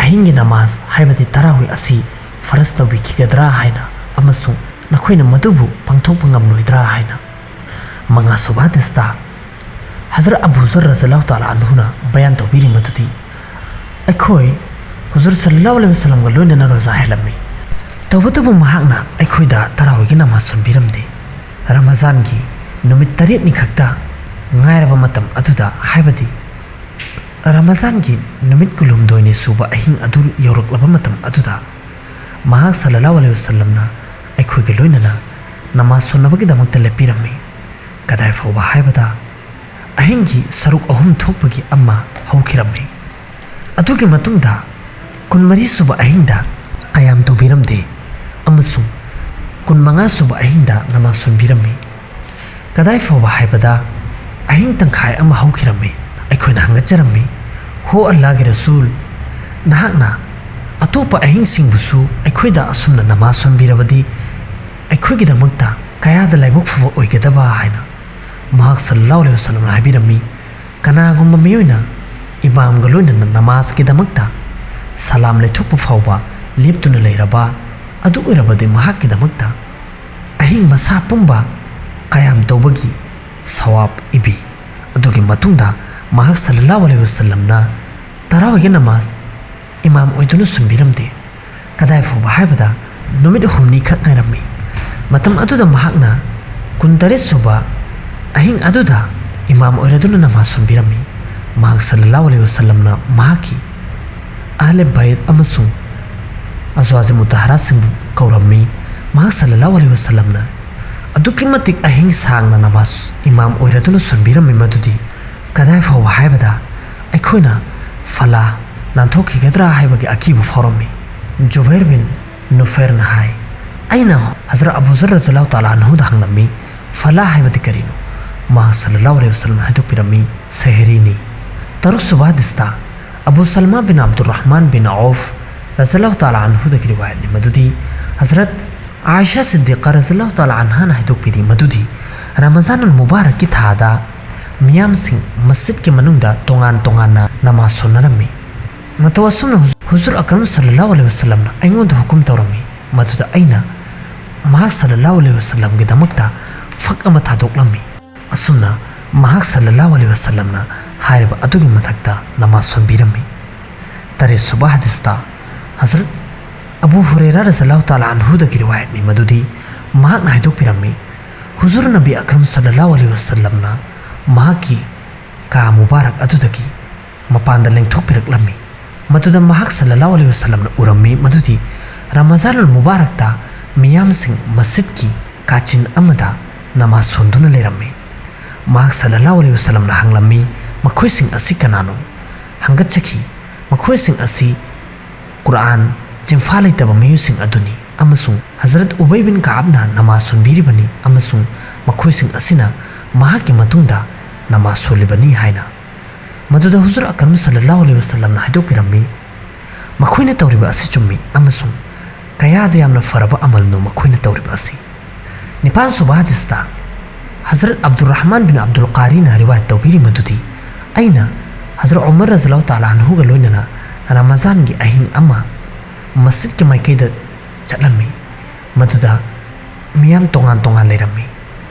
ꯑꯍꯤꯡꯒꯤ ꯅꯃꯥꯖ ꯍꯥꯏꯕꯗꯤ ꯇꯔꯥꯋꯤ ꯑꯁꯤ ꯐꯔꯖ ꯇꯧꯕꯤꯈꯤꯒꯗ꯭ꯔꯥ ꯍꯥꯏꯅ, ꯑꯃꯁꯨꯡ ꯅꯈꯣꯏꯅ ꯃꯗꯨꯕꯨ ꯄꯥꯡꯊꯣꯛꯄ ꯉꯝꯂꯣꯏꯗ꯭ꯔꯥ ꯍꯥꯏꯅ"꯫ ꯃꯉꯥꯁꯨꯕ ꯍꯗꯤꯁꯇ ꯍꯖꯔꯠ ꯑꯕꯨ ꯖꯔ ꯔꯖꯤꯌꯜꯂꯥꯍꯨ ꯇꯥꯂꯥ ꯑꯟꯍꯨꯅ ꯕꯌꯥꯟ ꯇꯧꯕꯤꯔꯤ ꯃꯗꯨꯗꯤ, ꯑꯩꯈꯣꯏ ꯍꯨꯖꯨꯔ ꯁꯜꯂꯜꯂꯥꯍꯨ ꯑꯂꯩꯍꯤ ꯋꯥꯁꯜꯂꯝꯒ ꯂꯣꯏꯅꯅ ꯔꯣꯖꯥ ꯍꯦꯜꯂꯝꯃꯤ꯫ ꯇꯧꯕꯇꯕꯨ ꯃꯍꯥꯛꯅ ꯑꯩꯈꯣꯏꯗ ꯇꯔꯥꯋꯤꯒꯤ ꯅꯃꯥꯖ ꯁꯣꯟꯕꯤꯔꯝꯗꯦ꯫ ꯔꯃꯖꯥꯟꯒꯤ ꯅꯨꯃꯤꯠ ꯇꯔꯦꯠꯅꯤ ꯈꯛꯇ ꯉꯥꯏꯔꯕ ꯃꯇꯝ ꯑꯗꯨꯗ, ꯍꯥꯏꯕꯗꯤ ꯔꯃꯖꯥꯟꯒꯤ ꯅꯨꯃꯤꯠ ꯀꯨꯟꯍꯨꯝꯗꯣꯏꯅꯤ ꯁꯨꯕ ꯑꯍꯤꯡ ꯑꯗꯨ ꯌꯧꯔꯛꯂꯕ ꯃꯇꯝ ꯑꯗꯨꯗ, ꯃꯍꯥꯛ ꯁꯜꯂꯜꯂꯥꯍꯨ ꯑꯂꯩꯍꯤ ꯋꯥꯁꯜꯂꯝꯅ ꯑꯩꯈꯣꯏꯒ ꯂꯣꯏꯅꯅ ꯅꯃꯥꯖ ꯁꯣꯟꯅꯕꯒꯤꯗꯃꯛꯇ ꯂꯦꯞꯄꯤꯔꯝꯃꯤ꯫ ꯀꯗꯥꯏ ꯐꯥꯎꯕ ꯍꯥꯏꯕꯗ, ꯑꯍꯤꯡꯒꯤ ꯁꯔꯨꯛ ꯑꯍꯨꯝ ꯊꯣꯛꯄꯒꯤ ꯑꯃ ꯍꯧꯈꯤꯔꯝꯃꯤ꯫ ꯑꯗꯨꯒꯤ ꯃꯇꯨꯡꯗ ꯀꯨꯟꯃꯔꯤ ꯁꯨꯕ ꯑꯍꯤꯡꯗ ꯀꯌꯥꯝ ꯇꯧꯕꯤꯔꯝꯗꯦ ꯑꯃꯁꯨꯡ ꯀꯨꯟꯃꯉꯥ ꯁꯨꯕ ꯑꯍꯤꯡꯗ ꯅꯃꯥꯖ ꯁꯣꯟꯕꯤꯔꯝꯃꯤ꯫ ꯀꯗꯥꯏ ꯐꯥꯎꯕ ꯍꯥꯏꯕꯗ, ꯑꯍꯤꯡ ꯇꯪꯈꯥꯏ ꯑꯃ ꯍꯧꯈꯤꯔꯝꯃꯤ꯫ ꯑꯩꯈꯣꯏꯅ ꯍꯪꯒꯠꯆꯔꯝꯃꯤ, "ꯍꯣ ꯑꯜꯂꯥꯍꯒꯤ ꯔꯁꯨꯜ, "ꯅꯍꯥꯛꯅ ꯑꯇꯣꯞꯄ ꯑꯍꯤꯡꯁꯤꯡꯕꯨꯁꯨ ꯑꯩꯈꯣꯏꯗ ꯑꯁꯨꯝꯅ ꯅꯃꯥꯖ ꯁꯣꯟꯕꯤꯔꯕꯗꯤ ꯑꯩꯈꯣꯏꯒꯤꯗꯃꯛꯇ ꯀꯌꯥꯗ ꯂꯥꯏꯕꯛ ꯐꯕ ꯑꯣꯏꯒꯗꯕ" ꯍꯥꯏꯅ ꯃꯍꯥꯛ ꯁꯜꯂꯜꯂꯥꯍꯨ ꯑꯂꯩꯍꯤ ꯋꯥꯁꯜꯂꯝꯅ ꯍꯥꯏꯕꯤꯔꯝꯃꯤ꯫ ꯀꯅꯥꯒꯨꯝꯕ ꯃꯤꯑꯣꯏꯅ ꯏꯃꯥꯝꯒ ꯂꯣꯏꯅꯅ ꯅꯃꯥꯖꯀꯤꯗꯃꯛꯇ ꯁꯂꯥꯝ ꯂꯩꯊꯣꯛꯄ ꯐꯥꯎꯕ ꯂꯦꯞꯇꯨꯅ ꯂꯩꯔꯕ ꯑꯗꯨ ꯑꯣꯏꯔꯕꯗꯤ ꯃꯍꯥꯛꯀꯤꯗꯃꯛꯇ ꯑꯍꯤꯡ ꯃꯁꯥ ꯄꯨꯝꯕ ꯀꯌꯥꯝ ꯇꯧꯕꯒꯤ ꯁꯋꯥꯕ ꯏꯕꯤ꯫ ꯑꯗꯨꯒꯤ ꯃꯇꯨꯡꯗ ꯃꯍꯥꯛ ꯁꯜꯂꯜꯂꯥꯍꯨ ꯑꯂꯩꯍꯤ ꯋꯥꯁꯜꯂꯝꯅ ꯇꯔꯥꯋꯤꯒꯤ ꯅꯃꯥꯖ ꯏꯃꯥꯝ ꯑꯣꯏꯗꯨꯅ ꯁꯣꯟꯕꯤꯔꯝꯗꯦ꯫ ꯀꯗꯥꯏ ꯐꯥꯎꯕ ꯍꯥꯏꯕꯗ ꯅꯨꯃꯤꯠ ꯍꯨꯝꯅꯤꯈꯛ ꯉꯥꯏꯔꯝꯃꯤ꯫ ꯃꯇꯝ ꯑꯗꯨꯗ ꯃꯍꯥꯛꯅ ꯀꯨꯟꯇꯔꯦꯠ ꯁꯨꯕ ꯑꯍꯤꯡ ꯑꯗꯨꯗ ꯏꯃꯥꯝ ꯑꯣꯏꯔꯗꯨꯅ ꯅꯃꯥꯖ ꯁꯣꯟꯕꯤꯔꯝꯃꯤ꯫ ꯃꯍꯥꯛ ꯁꯜꯂꯜꯂꯥꯍꯨ ꯑꯂꯩꯍꯤ ꯋꯥꯁꯜꯂꯝꯅ ꯃꯍꯥꯛꯀꯤ ꯑꯍꯂꯦ ꯕꯩꯠ ꯑꯃꯁꯨꯡ ꯑꯖꯋꯥꯖꯦ ꯃꯨꯇꯍꯔꯥꯁꯤꯡꯕꯨ ꯀꯧꯔꯝꯃꯤ꯫ ꯃꯍꯥꯛ ꯁꯜꯂꯜꯂꯥꯍꯨ ꯑꯂꯩꯍꯤ ꯋꯥꯁꯜꯂꯝꯅ ꯑꯗꯨꯛꯀꯤ ꯃꯇꯤꯛ ꯑꯍꯤꯡ ꯁꯥꯡꯅ ꯅꯃꯥꯖ ꯏꯃꯥꯝ ꯑꯣꯏꯔꯗꯨꯅ ꯁꯣꯟꯕꯤꯔꯝꯃꯤ ꯃꯗꯨꯗꯤ ꯀꯗꯥꯏ ꯐꯥꯎꯕ ꯍꯥꯏꯕꯗ ꯑꯩꯈꯣꯏꯅ ꯐꯂꯥ ꯅꯥꯟꯊꯣꯛꯈꯤꯒꯗ꯭ꯔꯥ ꯍꯥꯏꯕꯒꯤ ꯑꯀꯤꯕ ꯐꯥꯎꯔꯝꯃꯤ꯫ ꯖꯨꯕꯩꯔ ꯕꯤꯟ ꯅꯨꯐꯩꯔꯅ ꯍꯥꯏ, "ꯑꯩꯅ ꯍꯖꯔꯠ ꯑꯕꯨ ꯖꯔ ꯔꯖꯤꯌꯜꯂꯥꯍꯨ ꯇꯥꯂꯥ ꯑꯟꯍꯨꯗ ꯍꯪꯂꯝꯃꯤ, 'ꯐꯂꯥ ꯍꯥꯏꯕꯗꯤ ꯀꯔꯤꯅꯣ?' ꯃꯍꯥꯛ ꯁꯜꯂꯜꯂꯥꯍꯨ ꯑꯂꯩꯍꯤ ꯋꯥꯁꯜꯂꯝꯅ ꯍꯥꯏꯗꯣꯛꯄꯤꯔꯝꯃꯤ, 'ꯁꯦꯍꯔꯤꯅꯤ.'" ꯇꯔꯨꯛ ꯁꯨꯕ ꯍꯗꯤꯁꯇ ꯑꯕꯨ ꯁꯜꯃꯥ ꯕꯤꯟ ꯑꯕꯗꯨꯔ ꯔꯍꯃꯥꯟ ꯕꯤꯟ ꯑꯧꯐ ꯔꯖꯤꯌꯜꯂꯥꯍꯨ ꯇꯥꯂꯥ ꯑꯟꯍꯨꯗꯒꯤ ꯔꯤꯋꯥꯌꯠꯅꯤ ꯃꯗꯨꯗꯤ ꯍꯖꯔꯠ ꯑꯥꯏꯁꯥ ꯁꯤꯗꯤꯀꯥ ꯔꯖꯤꯌꯜꯂꯥꯍꯨ ꯇꯥꯂꯥ ꯑꯟꯍꯥꯅ ꯍꯥꯏꯗꯣꯛꯄꯤꯔꯤ ꯃꯗꯨꯗꯤ ꯔꯃꯖꯥꯅꯨꯜ ꯃꯨꯕꯥꯔꯛꯀꯤ ꯊꯥꯗ ꯃꯤꯌꯥꯝꯁꯤꯡ ꯃꯁꯖꯤꯗꯀꯤ ꯃꯅꯨꯡꯗ ꯇꯣꯉꯥꯟ ꯇꯣꯉꯥꯟꯅ ꯅꯃꯥꯖ ꯁꯣꯟꯅꯔꯝꯃꯤ꯫ ꯃꯇꯧ ꯑꯁꯨꯝꯅ ꯍꯨꯖ-, ꯍꯨꯖꯨꯔ ꯑꯀꯔꯝ ꯁꯜꯂꯜꯂꯥꯍꯨ ꯑꯂꯩꯍꯤ ꯋꯥꯁꯜꯂꯝꯅ ꯑꯩꯉꯣꯟꯗ ꯍꯨꯀꯨꯝ ꯇꯧꯔꯝꯃꯤ, ꯃꯗꯨꯗ ꯑꯩꯅ ꯃꯍꯥꯛ ꯁꯜꯂꯜꯂꯥꯍꯨ ꯑꯂꯩꯍꯤ ꯋꯥꯁꯜꯂꯝꯒꯤꯗꯃꯛꯇ ꯐꯛ ꯑꯃ ꯊꯥꯗꯣꯛꯂꯝꯃꯤ꯫ ꯑꯁꯨꯝꯅ ꯃꯍꯥꯛ ꯁꯜꯂꯜꯂꯥꯍꯨ ꯑꯂꯩꯍꯤ ꯋꯥꯁꯜꯂꯝꯅ ꯍꯥꯏꯔꯤꯕ ꯑꯗꯨꯒꯤ ꯃꯊꯛꯇ ꯅꯃꯥꯖ ꯁꯣꯟꯕꯤꯔꯝꯃꯤ꯫ ꯇꯔꯦꯠ ꯁꯨꯕ ꯍꯗꯤꯁꯇ ꯍꯖꯔꯠ ꯑꯕꯨ ꯍꯨꯔꯦꯔꯥ ꯔꯖꯤꯌꯜꯂꯥꯍꯨ ꯇꯥꯂꯥ ꯑꯟꯍꯨꯗꯒꯤ ꯔꯤꯋꯥꯌꯠꯅꯤ ꯃꯗꯨꯗꯤ ꯃꯍꯥꯛꯅ ꯍꯥꯏꯗꯣꯛꯄꯤꯔꯝꯃꯤ, ꯍꯨꯖꯨꯔ ꯅꯕꯤ ꯑꯀꯔꯝ ꯁꯜꯂꯜꯂꯥꯍꯨ ꯑꯂꯩꯍꯤ ꯋꯥꯁꯜꯂꯝꯅ ꯃꯍꯥꯛꯀꯤ ꯀꯥ ꯃꯨꯕꯥꯔꯛ ꯑꯗꯨꯗꯒꯤ ꯃꯄꯥꯟꯗ ꯂꯦꯡꯊꯣꯛꯄꯤꯔꯛꯂꯝꯃꯤ꯫ ꯃꯗꯨꯗ ꯃꯍꯥꯛ ꯁꯜꯂꯜꯂꯥꯍꯨ ꯑꯂꯩꯍꯤ ꯋꯥꯁꯜꯂꯝꯅ ꯎꯔꯝꯃꯤ ꯃꯗꯨꯗꯤ ꯔꯃꯖꯥꯅꯨꯜ ꯃꯨꯕꯥꯔꯛꯇ ꯃꯤꯌꯥꯝꯁꯤꯡ ꯃꯁꯖꯤꯗꯀꯤ ꯀꯥꯆꯤꯟ ꯑꯃꯗ ꯅꯃꯥꯖ ꯁꯣꯟꯗꯨꯅ ꯂꯩꯔꯝꯃꯤ꯫ ꯃꯍꯥꯛ ꯁꯜꯂꯜꯂꯥꯍꯨ ꯑꯂꯩꯍꯤ ꯋꯥꯁꯜꯂꯝꯅ ꯍꯪꯂꯝꯃꯤ, "ꯃꯈꯣꯏꯁꯤꯡ ꯑꯁꯤ ꯀꯅꯥꯅꯣ?" ꯍꯪꯒꯠꯆꯈꯤ, "ꯃꯈꯣꯏꯁꯤꯡ ꯑꯁꯤ ꯀꯨꯔꯑꯥꯟ ꯆꯤꯟꯐꯥ ꯂꯩꯇꯕ ꯃꯤꯑꯣꯏꯁꯤꯡ ꯑꯗꯨꯅꯤ ꯑꯃꯁꯨꯡ ꯍꯖꯔꯠ ꯎꯕꯩ ꯕꯤꯟ ꯀꯥꯕꯅ ꯅꯃꯥꯖ ꯁꯣꯟꯕꯤꯔꯤꯕꯅꯤ ꯑꯃꯁꯨꯡ ꯃꯈꯣꯏꯁꯤꯡ ꯑꯁꯤꯅ ꯃꯍꯥꯛꯀꯤ ꯃꯇꯨꯡꯗ ꯅꯃꯥꯖ ꯁꯣꯜꯂꯤꯕꯅꯤ" ꯍꯥꯏꯅ꯫ ꯃꯗꯨꯗ ꯍꯨꯖꯨꯔ ꯑꯀꯔꯝ ꯁꯜꯂꯜꯂꯥꯍꯨ ꯑꯂꯩꯍꯤ ꯋꯥꯁꯜꯂꯝꯅ ꯍꯥꯏꯗꯣꯛꯄꯤꯔꯝꯃꯤ, ꯃꯈꯣꯏꯅ ꯇꯧꯔꯤꯕ ꯑꯁꯤ ꯆꯨꯝꯃꯤ ꯑꯃꯁꯨꯡ ꯀꯌꯥꯗ ꯌꯥꯝꯅ ꯐꯔꯕ ꯑꯃꯜꯅꯣ ꯃꯈꯣꯏꯅ ꯇꯧꯔꯤꯕ ꯑꯁꯤ꯫ ꯅꯤꯄꯥꯟ ꯁꯨꯕ ꯍꯗꯤꯁꯇ ꯍꯖꯔꯠ ꯑꯕꯗꯨꯔ ꯔꯍꯃꯥꯟ ꯕꯤꯟ ꯑꯕꯗꯨꯜ ꯀꯥꯔꯤꯅ ꯔꯤꯋꯥꯌꯠ ꯇꯧꯕꯤꯔꯤ ꯃꯗꯨꯗꯤ, ꯑꯩꯅ ꯍꯖꯔꯠ ꯎꯃꯔ ꯔꯖꯤꯌꯜꯂꯥꯍꯨ ꯇꯥꯂꯥ ꯑꯟꯍꯨꯒ ꯂꯣꯏꯅꯅ ꯔꯃꯖꯥꯟꯒꯤ ꯑꯍꯤꯡ ꯑꯃ ꯃꯁꯖꯤꯗꯀꯤ ꯃꯥꯏꯀꯩꯗ ꯆꯠꯂꯝꯃꯤ꯫ ꯃꯗꯨꯗ ꯃꯤꯌꯥꯝ ꯇꯣꯉꯥꯟ ꯇꯣꯉꯥꯟ ꯂꯩꯔꯝꯃꯤ꯫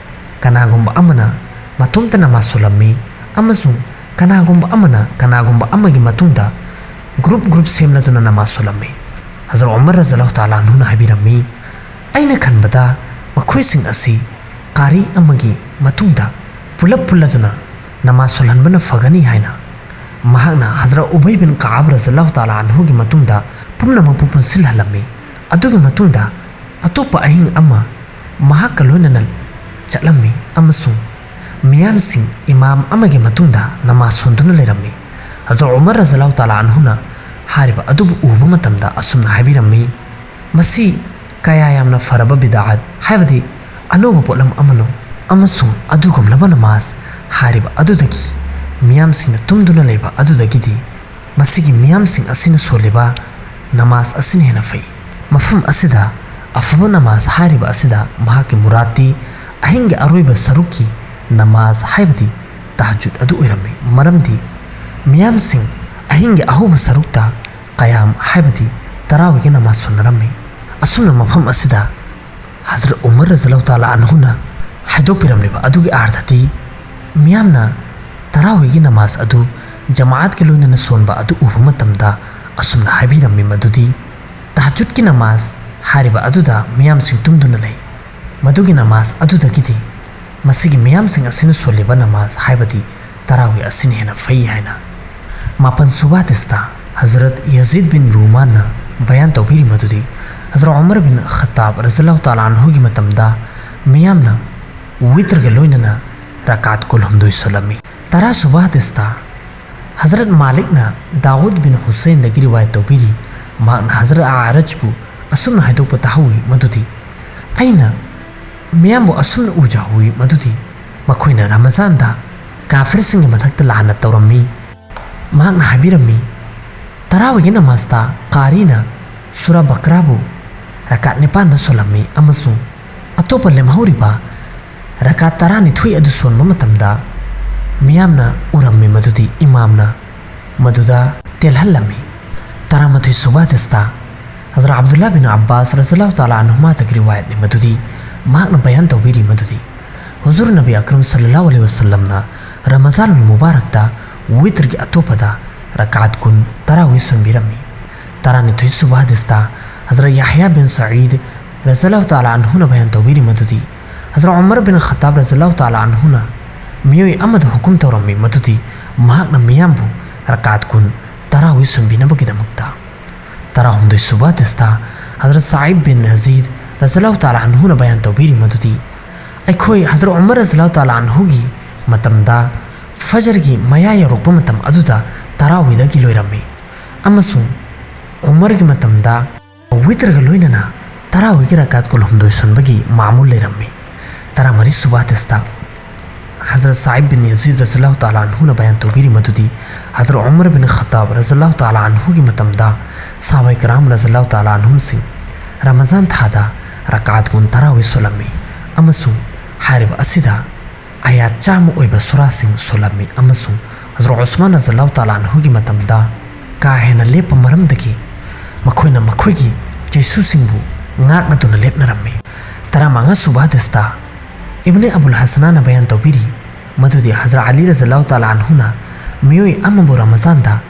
ꯀꯅꯥꯒꯨꯝꯕ ꯑꯃꯅ ꯃꯇꯣꯝꯇ ꯅꯃꯥꯖ ꯁꯣꯜꯂꯝꯃꯤ ꯑꯃꯁꯨꯡ ꯀꯅꯥꯒꯨꯝꯕ ꯑꯃꯅ ꯀꯅꯥꯒꯨꯝꯕ ꯑꯃꯒꯤ ꯃꯇꯨꯡꯗ ꯒ꯭ꯔꯨꯞ ꯒ꯭ꯔꯨꯞ ꯁꯦꯝꯂꯗꯨꯅ ꯅꯃꯥꯖ ꯁꯣꯜꯂꯝꯃꯤ꯫ ꯍꯖꯔꯠ ꯎꯃꯔ ꯔꯖꯤꯌꯜꯂꯥꯍꯨ ꯇꯥꯂꯥ ꯑꯟꯍꯨꯅ ꯍꯥꯏꯕꯤꯔꯝꯃꯤ, ꯑꯩꯅ ꯈꯟꯕꯗ ꯃꯈꯣꯏꯁꯤꯡ ꯑꯁꯤ ꯀꯥꯔꯤ ꯑꯃꯒꯤ ꯃꯇꯨꯡꯗ ꯄꯨꯂꯞ ꯄꯨꯜꯂꯗꯨꯅ ꯅꯃꯥꯖ ꯁꯣꯜꯍꯟꯕꯅ ꯐꯒꯅꯤ ꯍꯥꯏꯅ꯫ ꯃꯍꯥꯛꯅ ꯍꯖꯔꯠ ꯎꯕꯩ ꯕꯤꯟ ꯀꯥꯕ ꯔꯖꯤꯌꯜꯂꯥꯍꯨ ꯇꯥꯂꯥ ꯑꯟꯍꯨꯒꯤ ꯃꯇꯨꯡꯗ ꯄꯨꯝꯅꯃꯛꯄꯨ ꯄꯨꯟꯁꯤꯜꯍꯜꯂꯝꯃꯤ꯫ ꯑꯗꯨꯒꯤ ꯃꯇꯨꯡꯗ ꯑꯇꯣꯞꯄ ꯑꯍꯤꯡ ꯑꯃ ꯃꯍꯥꯛꯀ ꯂꯣꯏꯅꯅ ꯆꯠꯂꯝꯃꯤ ꯑꯃꯁꯨꯡ ꯃꯤꯌꯥꯝꯁꯤꯡ ꯏꯃꯥꯝ ꯑꯃꯒꯤ ꯃꯇꯨꯡꯗ ꯅꯃꯥꯖ ꯁꯣꯟꯗꯨꯅ ꯂꯩꯔꯝꯃꯤ꯫ ꯍꯖꯔꯠ ꯎꯃꯔ ꯔꯖꯤꯌꯜꯂꯥꯍꯨ ꯇꯥꯂꯥ ꯑꯟꯍꯨꯅ ꯍꯥꯏꯔꯤꯕ ꯑꯗꯨꯕꯨ ꯎꯕ ꯃꯇꯝꯗ ꯑꯁꯨꯝꯅ ꯍꯥꯏꯕꯤꯔꯝꯃꯤ, ꯃꯁꯤ ꯀꯌꯥ ꯌꯥꯝꯅ ꯐꯔꯕ ꯕꯤꯗꯥꯑꯠ, ꯍꯥꯏꯕꯗꯤ ꯑꯅꯧꯕ ꯄꯣꯠꯂꯝ ꯑꯃꯅꯣ, ꯑꯃꯁꯨꯡ ꯑꯗꯨꯒꯨꯝꯂꯕ ꯅꯃꯥꯖ ꯍꯥꯏꯔꯤꯕ ꯑꯗꯨꯗꯒꯤ ꯃꯤꯌꯥꯝꯁꯤꯡꯅ ꯇꯨꯝꯗꯨꯅ ꯂꯩꯕ ꯑꯗꯨꯗꯒꯤꯗꯤ ꯃꯁꯤꯒꯤ ꯃꯤꯌꯥꯝꯁꯤꯡ ꯑꯁꯤꯅ ꯁꯣꯜꯂꯤꯕ ꯅꯃꯥꯖ ꯑꯁꯤꯅ ꯍꯦꯟꯅ ꯐꯩ꯫ ꯃꯐꯝ ꯑꯁꯤꯗ ꯑꯐꯕ ꯅꯃꯥꯖ ꯍꯥꯏꯔꯤꯕ ꯑꯁꯤꯗ ꯃꯍꯥꯛꯀꯤ ꯃꯨꯔꯥꯗꯇꯤ ꯑꯍꯤꯡꯒꯤ ꯑꯔꯣꯏꯕ ꯁꯔꯨꯛꯀꯤ ꯅꯃꯥꯖ, ꯍꯥꯏꯕꯗꯤ ꯇꯍꯖꯨꯗ ꯑꯗꯨ ꯑꯣꯏꯔꯝꯃꯤ, ꯃꯔꯝꯗꯤ ꯃꯤꯌꯥꯝꯁꯤꯡ ꯑꯍꯤꯡꯒꯤ ꯑꯍꯧꯕ ꯁꯔꯨꯛꯇ ꯀꯌꯥꯝ, ꯍꯥꯏꯕꯗꯤ ꯇꯔꯥꯋꯤꯒꯤ ꯅꯃꯥꯖ ꯁꯣꯟꯅꯔꯝꯃꯤ꯫ ꯑꯁꯨꯝꯅ ꯃꯐꯝ ꯑꯁꯤꯗ ꯍꯖꯔꯠ ꯎꯃꯔ ꯔꯖꯤꯌꯜꯂꯥꯍꯨ ꯇꯥꯂꯥ ꯑꯟꯍꯨꯅ ꯍꯥꯏꯗꯣꯛꯄꯤꯔꯝꯂꯤꯕ ꯑꯗꯨꯒꯤ ꯑꯥꯔꯊꯗꯤ, ꯃꯤꯌꯥꯝꯅ ꯇꯔꯥꯋꯤꯒꯤ ꯅꯃꯥꯖ ꯑꯗꯨ ꯖꯃꯥꯑꯠꯀꯤ ꯂꯣꯏꯅꯅ ꯁꯣꯟꯕ ꯑꯗꯨ ꯎꯕ ꯃꯇꯝꯗ ꯑꯁꯨꯝꯅ ꯍꯥꯏꯕꯤꯔꯝꯃꯤ ꯃꯗꯨꯗꯤ, ꯇꯍꯖꯨꯗꯀꯤ ꯅꯃꯥꯖ ꯍꯥꯏꯔꯤꯕ ꯑꯗꯨꯗ ꯃꯤꯌꯥꯝꯁꯤꯡ ꯇꯨꯝꯗꯨꯅ ꯂꯩ꯫ ꯃꯗꯨꯒꯤ ꯅꯃꯥꯖ ꯑꯗꯨꯗꯒꯤꯗꯤ ꯃꯁꯤꯒꯤ ꯃꯤꯌꯥꯝꯁꯤꯡ ꯑꯁꯤꯅ ꯁꯣꯜꯂꯤꯕ ꯅꯃꯥꯖ, ꯍꯥꯏꯕꯗꯤ ꯇꯔꯥꯋꯤ ꯑꯁꯤꯅ ꯍꯦꯟꯅ ꯐꯩ ꯍꯥꯏꯅ꯫ ꯃꯥꯄꯟ ꯁꯨꯕ ꯍꯗꯤꯁꯇ ꯍꯖꯔꯠ ꯌꯖꯤꯗ ꯕꯤꯟ ꯔꯨꯃꯥꯟꯅ ꯕꯌꯥꯟ ꯇꯧꯕꯤꯔꯤ ꯃꯗꯨꯗꯤ, ꯍꯖꯔꯠ ꯎꯃꯔ ꯕꯤꯟ ꯈꯠꯇꯥꯕ ꯔꯖꯤꯌꯜꯂꯥꯍꯨ ꯇꯥꯂꯥ ꯑꯟꯍꯨꯒꯤ ꯃꯇꯝꯗ ꯃꯤꯌꯥꯝꯅ ꯋꯤꯇ꯭ꯔꯒ ꯂꯣꯏꯅꯅ ꯔꯀꯥꯠ ꯀꯨꯟꯍꯨꯝꯗꯣꯏ ꯁꯣꯜꯂꯝꯃꯤ꯫ ꯇꯔꯥ ꯁꯨꯕ ꯍꯗꯤꯁꯇ ꯍꯖꯔꯠ ꯃꯥꯂꯤꯛꯅ ꯗꯥꯎꯗ ꯕꯤꯟ ꯍꯨꯁꯩꯟꯗꯒꯤ ꯔꯤꯋꯥꯌꯠ ꯇꯧꯕꯤꯔꯤ, ꯃꯍꯥꯛꯅ ꯍꯖꯔꯠ ꯑꯥꯔꯖꯕꯨ ꯑꯁꯨꯝꯅ ꯍꯥꯏꯗꯣꯛꯄ ꯇꯥꯍꯧꯏ ꯃꯗꯨꯗꯤ, ꯑꯩꯅ ꯃꯤꯌꯥꯝꯕꯨ ꯑꯁꯨꯝꯅ ꯎꯖꯍꯧꯏ ꯃꯗꯨꯗꯤ ꯃꯈꯣꯏꯅ ꯔꯃꯖꯥꯟꯗ ꯀꯥꯐꯤꯔꯁꯤꯡꯒꯤ ꯃꯊꯛꯇ ꯂꯥꯟꯅ ꯇꯧꯔꯝꯃꯤ꯫ ꯃꯍꯥꯛꯅ ꯍꯥꯏꯕꯤꯔꯝꯃꯤ, ꯇꯔꯥꯋꯥꯏꯒꯤ ꯅꯃꯥꯖꯇ ꯀꯥꯔꯤꯅ ꯁꯨꯔꯥ ꯕꯀ꯭ꯔꯥꯕꯨ ꯔꯀꯥꯠ ꯅꯤꯄꯥꯟꯗ ꯁꯣꯜꯂꯝꯃꯤ ꯑꯃꯁꯨꯡ ꯑꯇꯣꯞꯄ ꯂꯦꯝꯍꯧꯔꯤꯕ ꯔꯀꯥꯠ ꯇꯔꯥꯅꯤꯊꯣꯏ ꯑꯗꯨ ꯁꯣꯟꯕ ꯃꯇꯝꯗ ꯃꯤꯌꯥꯝꯅ ꯎꯔꯝꯃꯤ ꯃꯗꯨꯗꯤ ꯏꯃꯥꯝꯅ ꯃꯗꯨꯗ ꯇꯦꯜꯍꯜꯂꯝꯃꯤ꯫ ꯇꯔꯥꯃꯥꯊꯣꯏ ꯁꯨꯕ ꯍꯗꯤꯁꯇ ꯍꯖꯔꯠ ꯑꯕꯗꯨꯜꯂꯥ ꯕꯤꯟ ꯑꯕꯥꯁ ꯔꯖꯜꯂꯥꯍꯨ ꯇꯥꯂꯥ ꯑꯟꯍꯨꯃꯥꯗꯒꯤ ꯔꯤꯋꯥꯌꯠꯅꯤ ꯃꯗꯨꯗꯤ ꯃꯍꯥꯛꯅ ꯕꯌꯥꯟ ꯇꯧꯕꯤꯔꯤ ꯃꯗꯨꯗꯤ ꯍꯨꯖꯨꯔ ꯅꯕꯤ ꯑꯀꯔꯝ ꯁꯜꯂꯜꯂꯥꯍꯨ ꯑꯂꯩꯍꯤ ꯋꯁꯜꯂꯝꯅ ꯔꯃꯖꯥꯟ ꯃꯨꯕꯥꯔꯛꯇ ꯋꯤꯇ꯭ꯔꯒꯤ ꯑꯇꯣꯞꯄꯗ ꯔꯀꯥꯠ ꯀꯨꯟ ꯇꯔꯥꯋꯤ ꯁꯣꯟꯕꯤꯔꯝꯃꯤ꯫ ꯇꯔꯥꯅꯤꯊꯣꯏ ꯁꯨꯕ ꯍꯗꯤꯁꯇ ꯍꯖꯔꯠ ꯌꯥꯍꯌꯥ ꯕꯤꯟ ꯁꯌꯤꯗ ꯔꯖꯜꯂꯥꯍꯨ ꯇꯥꯂꯥ ꯑꯟꯍꯨꯅ ꯕꯌꯥꯟ ꯇꯧꯕꯤꯔꯤ ꯃꯗꯨꯗꯤ ꯍꯖꯔꯠ ꯎꯃꯔ ꯕꯤꯟ ꯈꯠꯇꯥꯕ ꯔꯖꯜꯂꯥꯍꯨ ꯇꯥꯂꯥ ꯑꯟꯍꯨꯅ ꯃꯤꯑꯣꯏ ꯑꯃꯗ ꯍꯨꯀꯨꯝ ꯇꯧꯔꯝꯃꯤ ꯃꯗꯨꯗꯤ ꯃꯍꯥꯛꯅ ꯃꯤꯌꯥꯝꯕꯨ ꯔꯀꯥꯠ ꯀꯨꯟ ꯇꯔꯥꯋꯤ ꯁꯣꯟꯕꯤꯅꯕꯒꯤꯗꯃꯛꯇ꯫ ꯇꯔꯥꯍꯨꯝꯗꯣꯏ ꯁꯨꯕ ꯍꯗꯤꯁꯇ ꯍꯖꯔꯠ ꯁꯥꯏꯕ ꯕꯤꯟ ꯌꯖꯤꯗ ꯔꯖꯜꯂꯥꯍꯨ ꯇꯥꯂꯥ ꯑꯟꯍꯨꯅ ꯕꯌꯥꯟ ꯇꯧꯕꯤꯔꯤ ꯃꯗꯨꯗꯤ ꯑꯩꯈꯣꯏ ꯍꯖꯔꯠ ꯎꯃꯔ ꯔꯖꯜꯂꯥꯍꯨ ꯇꯥꯂꯥ ꯑꯟꯍꯨꯒꯤ ꯃꯇꯝꯗ ꯐꯖꯔꯒꯤ ꯃꯌꯥ ꯌꯧꯔꯛꯄ ꯃꯇꯝ ꯑꯗꯨꯗ ꯇꯔꯥꯋꯤꯗꯒꯤ ꯂꯣꯏꯔꯝꯃꯤ ꯑꯃꯁꯨꯡ ꯎꯃꯔꯒꯤ ꯃꯇꯝꯗ ꯋꯤꯇ꯭ꯔꯒ ꯂꯣꯏꯅꯅ ꯇꯔꯥꯋꯤꯒꯤ ꯔꯀꯥꯠ ꯀꯨꯟꯍꯨꯝꯗꯣꯏ ꯁꯣꯟꯕꯒꯤ ꯃꯥꯃꯨꯜ ꯂꯩꯔꯝꯃꯤ꯫ ꯇꯔꯥꯃꯔꯤ ꯁꯨꯕ ꯍꯗꯤꯁꯇ ꯍꯖꯔꯠ ꯁꯥꯏꯕ ꯕꯤꯟ ꯌꯖꯤꯗ ꯔꯖꯜꯂꯥꯍꯨ ꯇꯥꯂꯥ ꯑꯟꯍꯨꯅ ꯕꯌꯥꯟ ꯇꯧꯕꯤꯔꯤ ꯃꯗꯨꯗꯤ ꯍꯖꯔꯠ ꯎꯃꯔ ꯕꯤꯟ ꯈꯠꯇꯥꯕ ꯔꯖꯜꯂꯥꯍꯨ ꯇꯥꯂꯥ ꯑꯟꯍꯨꯒꯤ ꯃꯇꯝꯗ ꯁꯍꯥꯕꯥꯏ ꯀꯔꯥꯝ ꯔꯖꯜꯂꯥꯍꯨ ꯇꯥꯂꯥ ꯑꯟꯍꯨꯝꯁꯤꯡ ꯔꯃꯖꯥꯟ ꯊꯥꯗ ꯔꯀꯥꯠ ꯀꯨꯟ ꯇꯔꯥꯋꯤ ꯁꯣꯜꯂꯝꯃꯤ ꯑꯃꯁꯨꯡ ꯍꯥꯏꯔꯤꯕ ꯑꯁꯤꯗ ꯑꯌꯥꯠ ꯆꯥꯝꯃ ꯑꯣꯏꯕ ꯁꯨꯔꯥꯁꯤꯡ ꯁꯣꯜꯂꯝꯃꯤ ꯑꯃꯁꯨꯡ ꯍꯖꯔꯠ ꯎꯁꯃꯥꯟ ꯔꯖꯜꯂꯥꯍꯨ ꯇꯥꯂꯥ ꯑꯟꯍꯨꯒꯤ ꯃꯇꯝꯗ ꯀꯥ ꯍꯦꯟꯅ ꯂꯦꯞꯄ ꯃꯔꯝꯗꯒꯤ ꯃꯈꯣꯏꯅ ꯃꯈꯣꯏꯒꯤ ꯆꯩꯁꯨꯁꯤꯡꯕꯨ ꯉꯥꯛꯅꯗꯨꯅ ꯂꯦꯞꯅꯔꯝꯃꯤ꯫ ꯇꯔꯥꯃꯉꯥ ꯁꯨꯕ ꯍꯗꯤꯁꯇ ꯏꯕꯅꯦ ꯑꯕꯨꯜ ꯍꯁꯅꯥꯅ ꯕꯌꯥꯟ ꯇꯧꯕꯤꯔꯤ ꯃꯗꯨꯗꯤ ꯍꯖꯔꯠ ꯑꯂꯤ ꯔꯖꯜꯂꯥꯍꯨ ꯇꯥꯂꯥ ꯑꯟꯍꯨꯅ ꯃꯤꯑꯣꯏ ꯑꯃꯕꯨ ꯔꯃꯖꯥꯟꯗ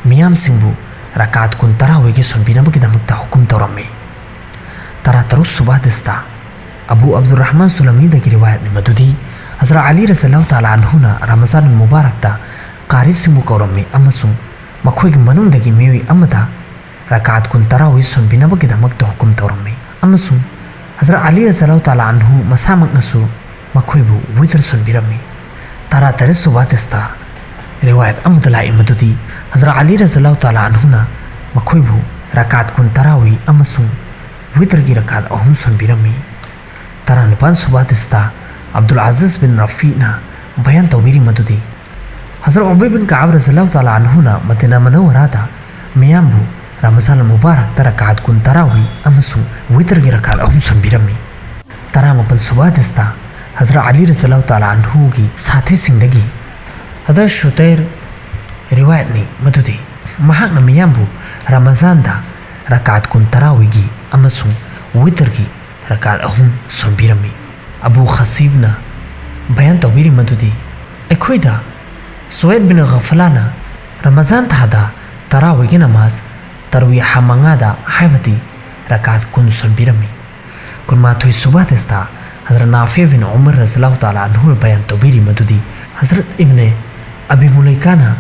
ꯃꯤꯌꯥꯝꯁꯤꯡꯕꯨ ꯔꯀꯥꯠ ꯀꯨꯟ ꯇꯔꯥꯋꯤꯒꯤ ꯁꯣꯟꯕꯤꯅꯕꯒꯤꯗꯃꯛꯇ ꯍꯨꯀꯨꯝ ꯇꯧꯔꯝꯃꯤ꯫ ꯇꯔꯥꯇꯔꯨꯛ ꯁꯨꯕ ꯍꯗꯤꯁꯇ ꯑꯕꯨ ꯑꯕꯗꯨꯔꯔꯍꯃꯥꯟ ꯁꯨꯂꯃꯤꯗꯒꯤ ꯔꯤꯋꯥꯌꯠꯅꯤ ꯃꯗꯨꯗꯤ ꯍꯖꯔꯠ ꯑꯂꯤ ꯔꯖꯜꯂꯥꯍꯨ ꯇꯥꯂꯥ ꯑꯟꯍꯨꯅ ꯔꯃꯖꯥꯟ ꯃꯨꯕꯥꯔꯛꯇ ꯀꯥꯔꯤꯁꯤꯡꯕꯨ ꯀꯧꯔꯝꯃꯤ ꯑꯃꯁꯨꯡ ꯃꯈꯣꯏꯒꯤ ꯃꯅꯨꯡꯗꯒꯤ ꯃꯤꯑꯣꯏ ꯑꯃꯗ ꯔꯀꯥꯠ ꯀꯨꯟ ꯇꯔꯥꯋꯤ ꯁꯣꯟꯕꯤꯅꯕꯒꯤꯗꯃꯛꯇ ꯍꯨꯀꯨꯝ ꯇꯧꯔꯝꯃꯤ ꯑꯃꯁꯨꯡ ꯍꯖꯔꯠ ꯑꯂꯤ ꯔꯖꯜꯂꯥꯍꯨ ꯇꯥꯂꯥ ꯑꯟꯍꯨ ꯃꯁꯥꯃꯛꯅꯁꯨ ꯃꯈꯣꯏꯕꯨ ꯋꯤꯇ꯭ꯔ ꯁꯣꯟꯕꯤꯔꯝꯃꯤ꯫ ꯇꯔꯥꯇꯔꯦꯠ ꯁꯨꯕ ꯍꯗꯤꯁꯇ ꯔꯤꯋꯥꯌꯠ ꯑꯃꯗ ꯂꯥꯛꯏ ꯃꯗꯨꯗꯤ ꯍꯖꯔꯠ ꯑꯂꯤ ꯔꯖꯜꯂꯥꯍꯨ ꯇꯥꯂꯥ ꯑꯟꯍꯨꯅ ꯃꯈꯣꯏꯕꯨ ꯔꯀꯥꯠ ꯀꯨꯟ ꯇꯔꯥꯋꯤ ꯑꯃꯁꯨꯡ ꯋꯤꯇ꯭ꯔꯒꯤ ꯔꯀꯥꯠ ꯑꯍꯨꯝ ꯁꯣꯟꯕꯤꯔꯝꯃꯤ꯫ ꯇꯔꯥꯅꯤꯄꯥꯟ ꯁꯨꯕ ꯍꯗꯤꯁꯇ ꯑꯕꯗꯨꯜ ꯑꯖꯤꯖ ꯕꯤꯟ ꯔꯐꯤꯅ ꯕꯌꯥꯟ ꯇꯧꯕꯤꯔꯤ ꯃꯗꯨꯗꯤ ꯍꯖꯔꯠ ꯎꯕꯩ ꯕꯤꯟ ꯀꯥꯕ ꯔꯖꯜꯂꯥꯍꯨ ꯇꯥꯂꯥ ꯑꯟꯍꯨꯅ ꯃꯗꯤꯅꯥ ꯃꯅꯧꯋꯔꯥꯗ ꯃꯤꯌꯥꯝꯕꯨ ꯔꯃꯖꯥꯟ ꯃꯨꯕꯥꯔꯛꯇ ꯔꯀꯥꯠ ꯀꯨꯟ ꯇꯔꯥꯋꯤ ꯑꯃꯁꯨꯡ ꯋꯤꯇꯔꯒꯤ ꯔꯀꯥꯠ ꯑꯍꯨꯝ ꯁꯣꯟꯕꯤꯔꯝꯃꯤ꯫ ꯇꯔꯥꯃꯥꯄꯜ ꯁꯨꯕ ꯍꯗꯤꯁꯇ ꯍꯖꯔꯠ ꯑꯂꯤ ꯔꯖꯤꯌꯜꯂꯥꯍꯨ ꯇꯥꯂꯥ ꯑꯟꯍꯨꯒꯤ ꯁꯥꯊꯤꯁꯤꯡꯗꯒꯤ ꯍꯖꯔꯠ ꯁꯨꯇꯩꯔ ꯔꯤꯋꯥꯌꯠꯅꯤ ꯃꯗꯨꯗꯤ ꯃꯍꯥꯛꯅ ꯃꯤꯌꯥꯝꯕꯨ ꯔꯃꯖꯥꯟꯗ ꯔꯀꯥꯠ ꯀꯨꯟ ꯇꯔꯥꯋꯤꯒꯤ ꯑꯃꯁꯨꯡ ꯋꯤꯇꯔꯒꯤ ꯔꯀꯥꯠ ꯑꯍꯨꯝ ꯁꯣꯟꯕꯤꯔꯝꯃꯤ꯫ ꯑꯕꯨ ꯈꯁꯤꯕꯅ ꯕꯌꯥꯟ ꯇꯧꯕꯤꯔꯤ ꯃꯗꯨꯗꯤ ꯑꯩꯈꯣꯏꯗ ꯁꯨꯋꯦꯗ ꯕꯤꯟ ꯒꯐꯂꯥꯅ ꯔꯃꯖꯥꯟ ꯊꯥꯗ ꯇꯔꯥꯋꯤꯒꯤ ꯅꯃꯥꯖ ꯇꯔꯋꯤꯍꯥ ꯃꯉꯥꯗ ꯍꯥꯏꯕꯗꯤ ꯔꯀꯥꯠ ꯀꯨꯟ ꯁꯣꯟꯕꯤꯔꯝꯃꯤ꯫ ꯀꯨꯟꯃꯥꯊꯣꯏ ꯁꯨꯕ ꯍꯗꯤꯁꯇ ꯍꯖꯔꯠ ꯅꯥꯐꯤ ꯕꯤꯟ ꯎꯃꯔ ꯔꯖꯤꯌꯜꯂꯥꯍꯨ ꯇꯥꯂꯥ ꯑꯟꯍꯨꯅ ꯕꯌꯥꯟ ꯇꯧꯕꯤꯔꯤ ꯃꯗꯨꯗꯤ ꯍꯖꯔꯠ ꯏꯕꯅꯦ ꯑꯕꯤ ꯃꯨꯂꯩꯀꯥꯅ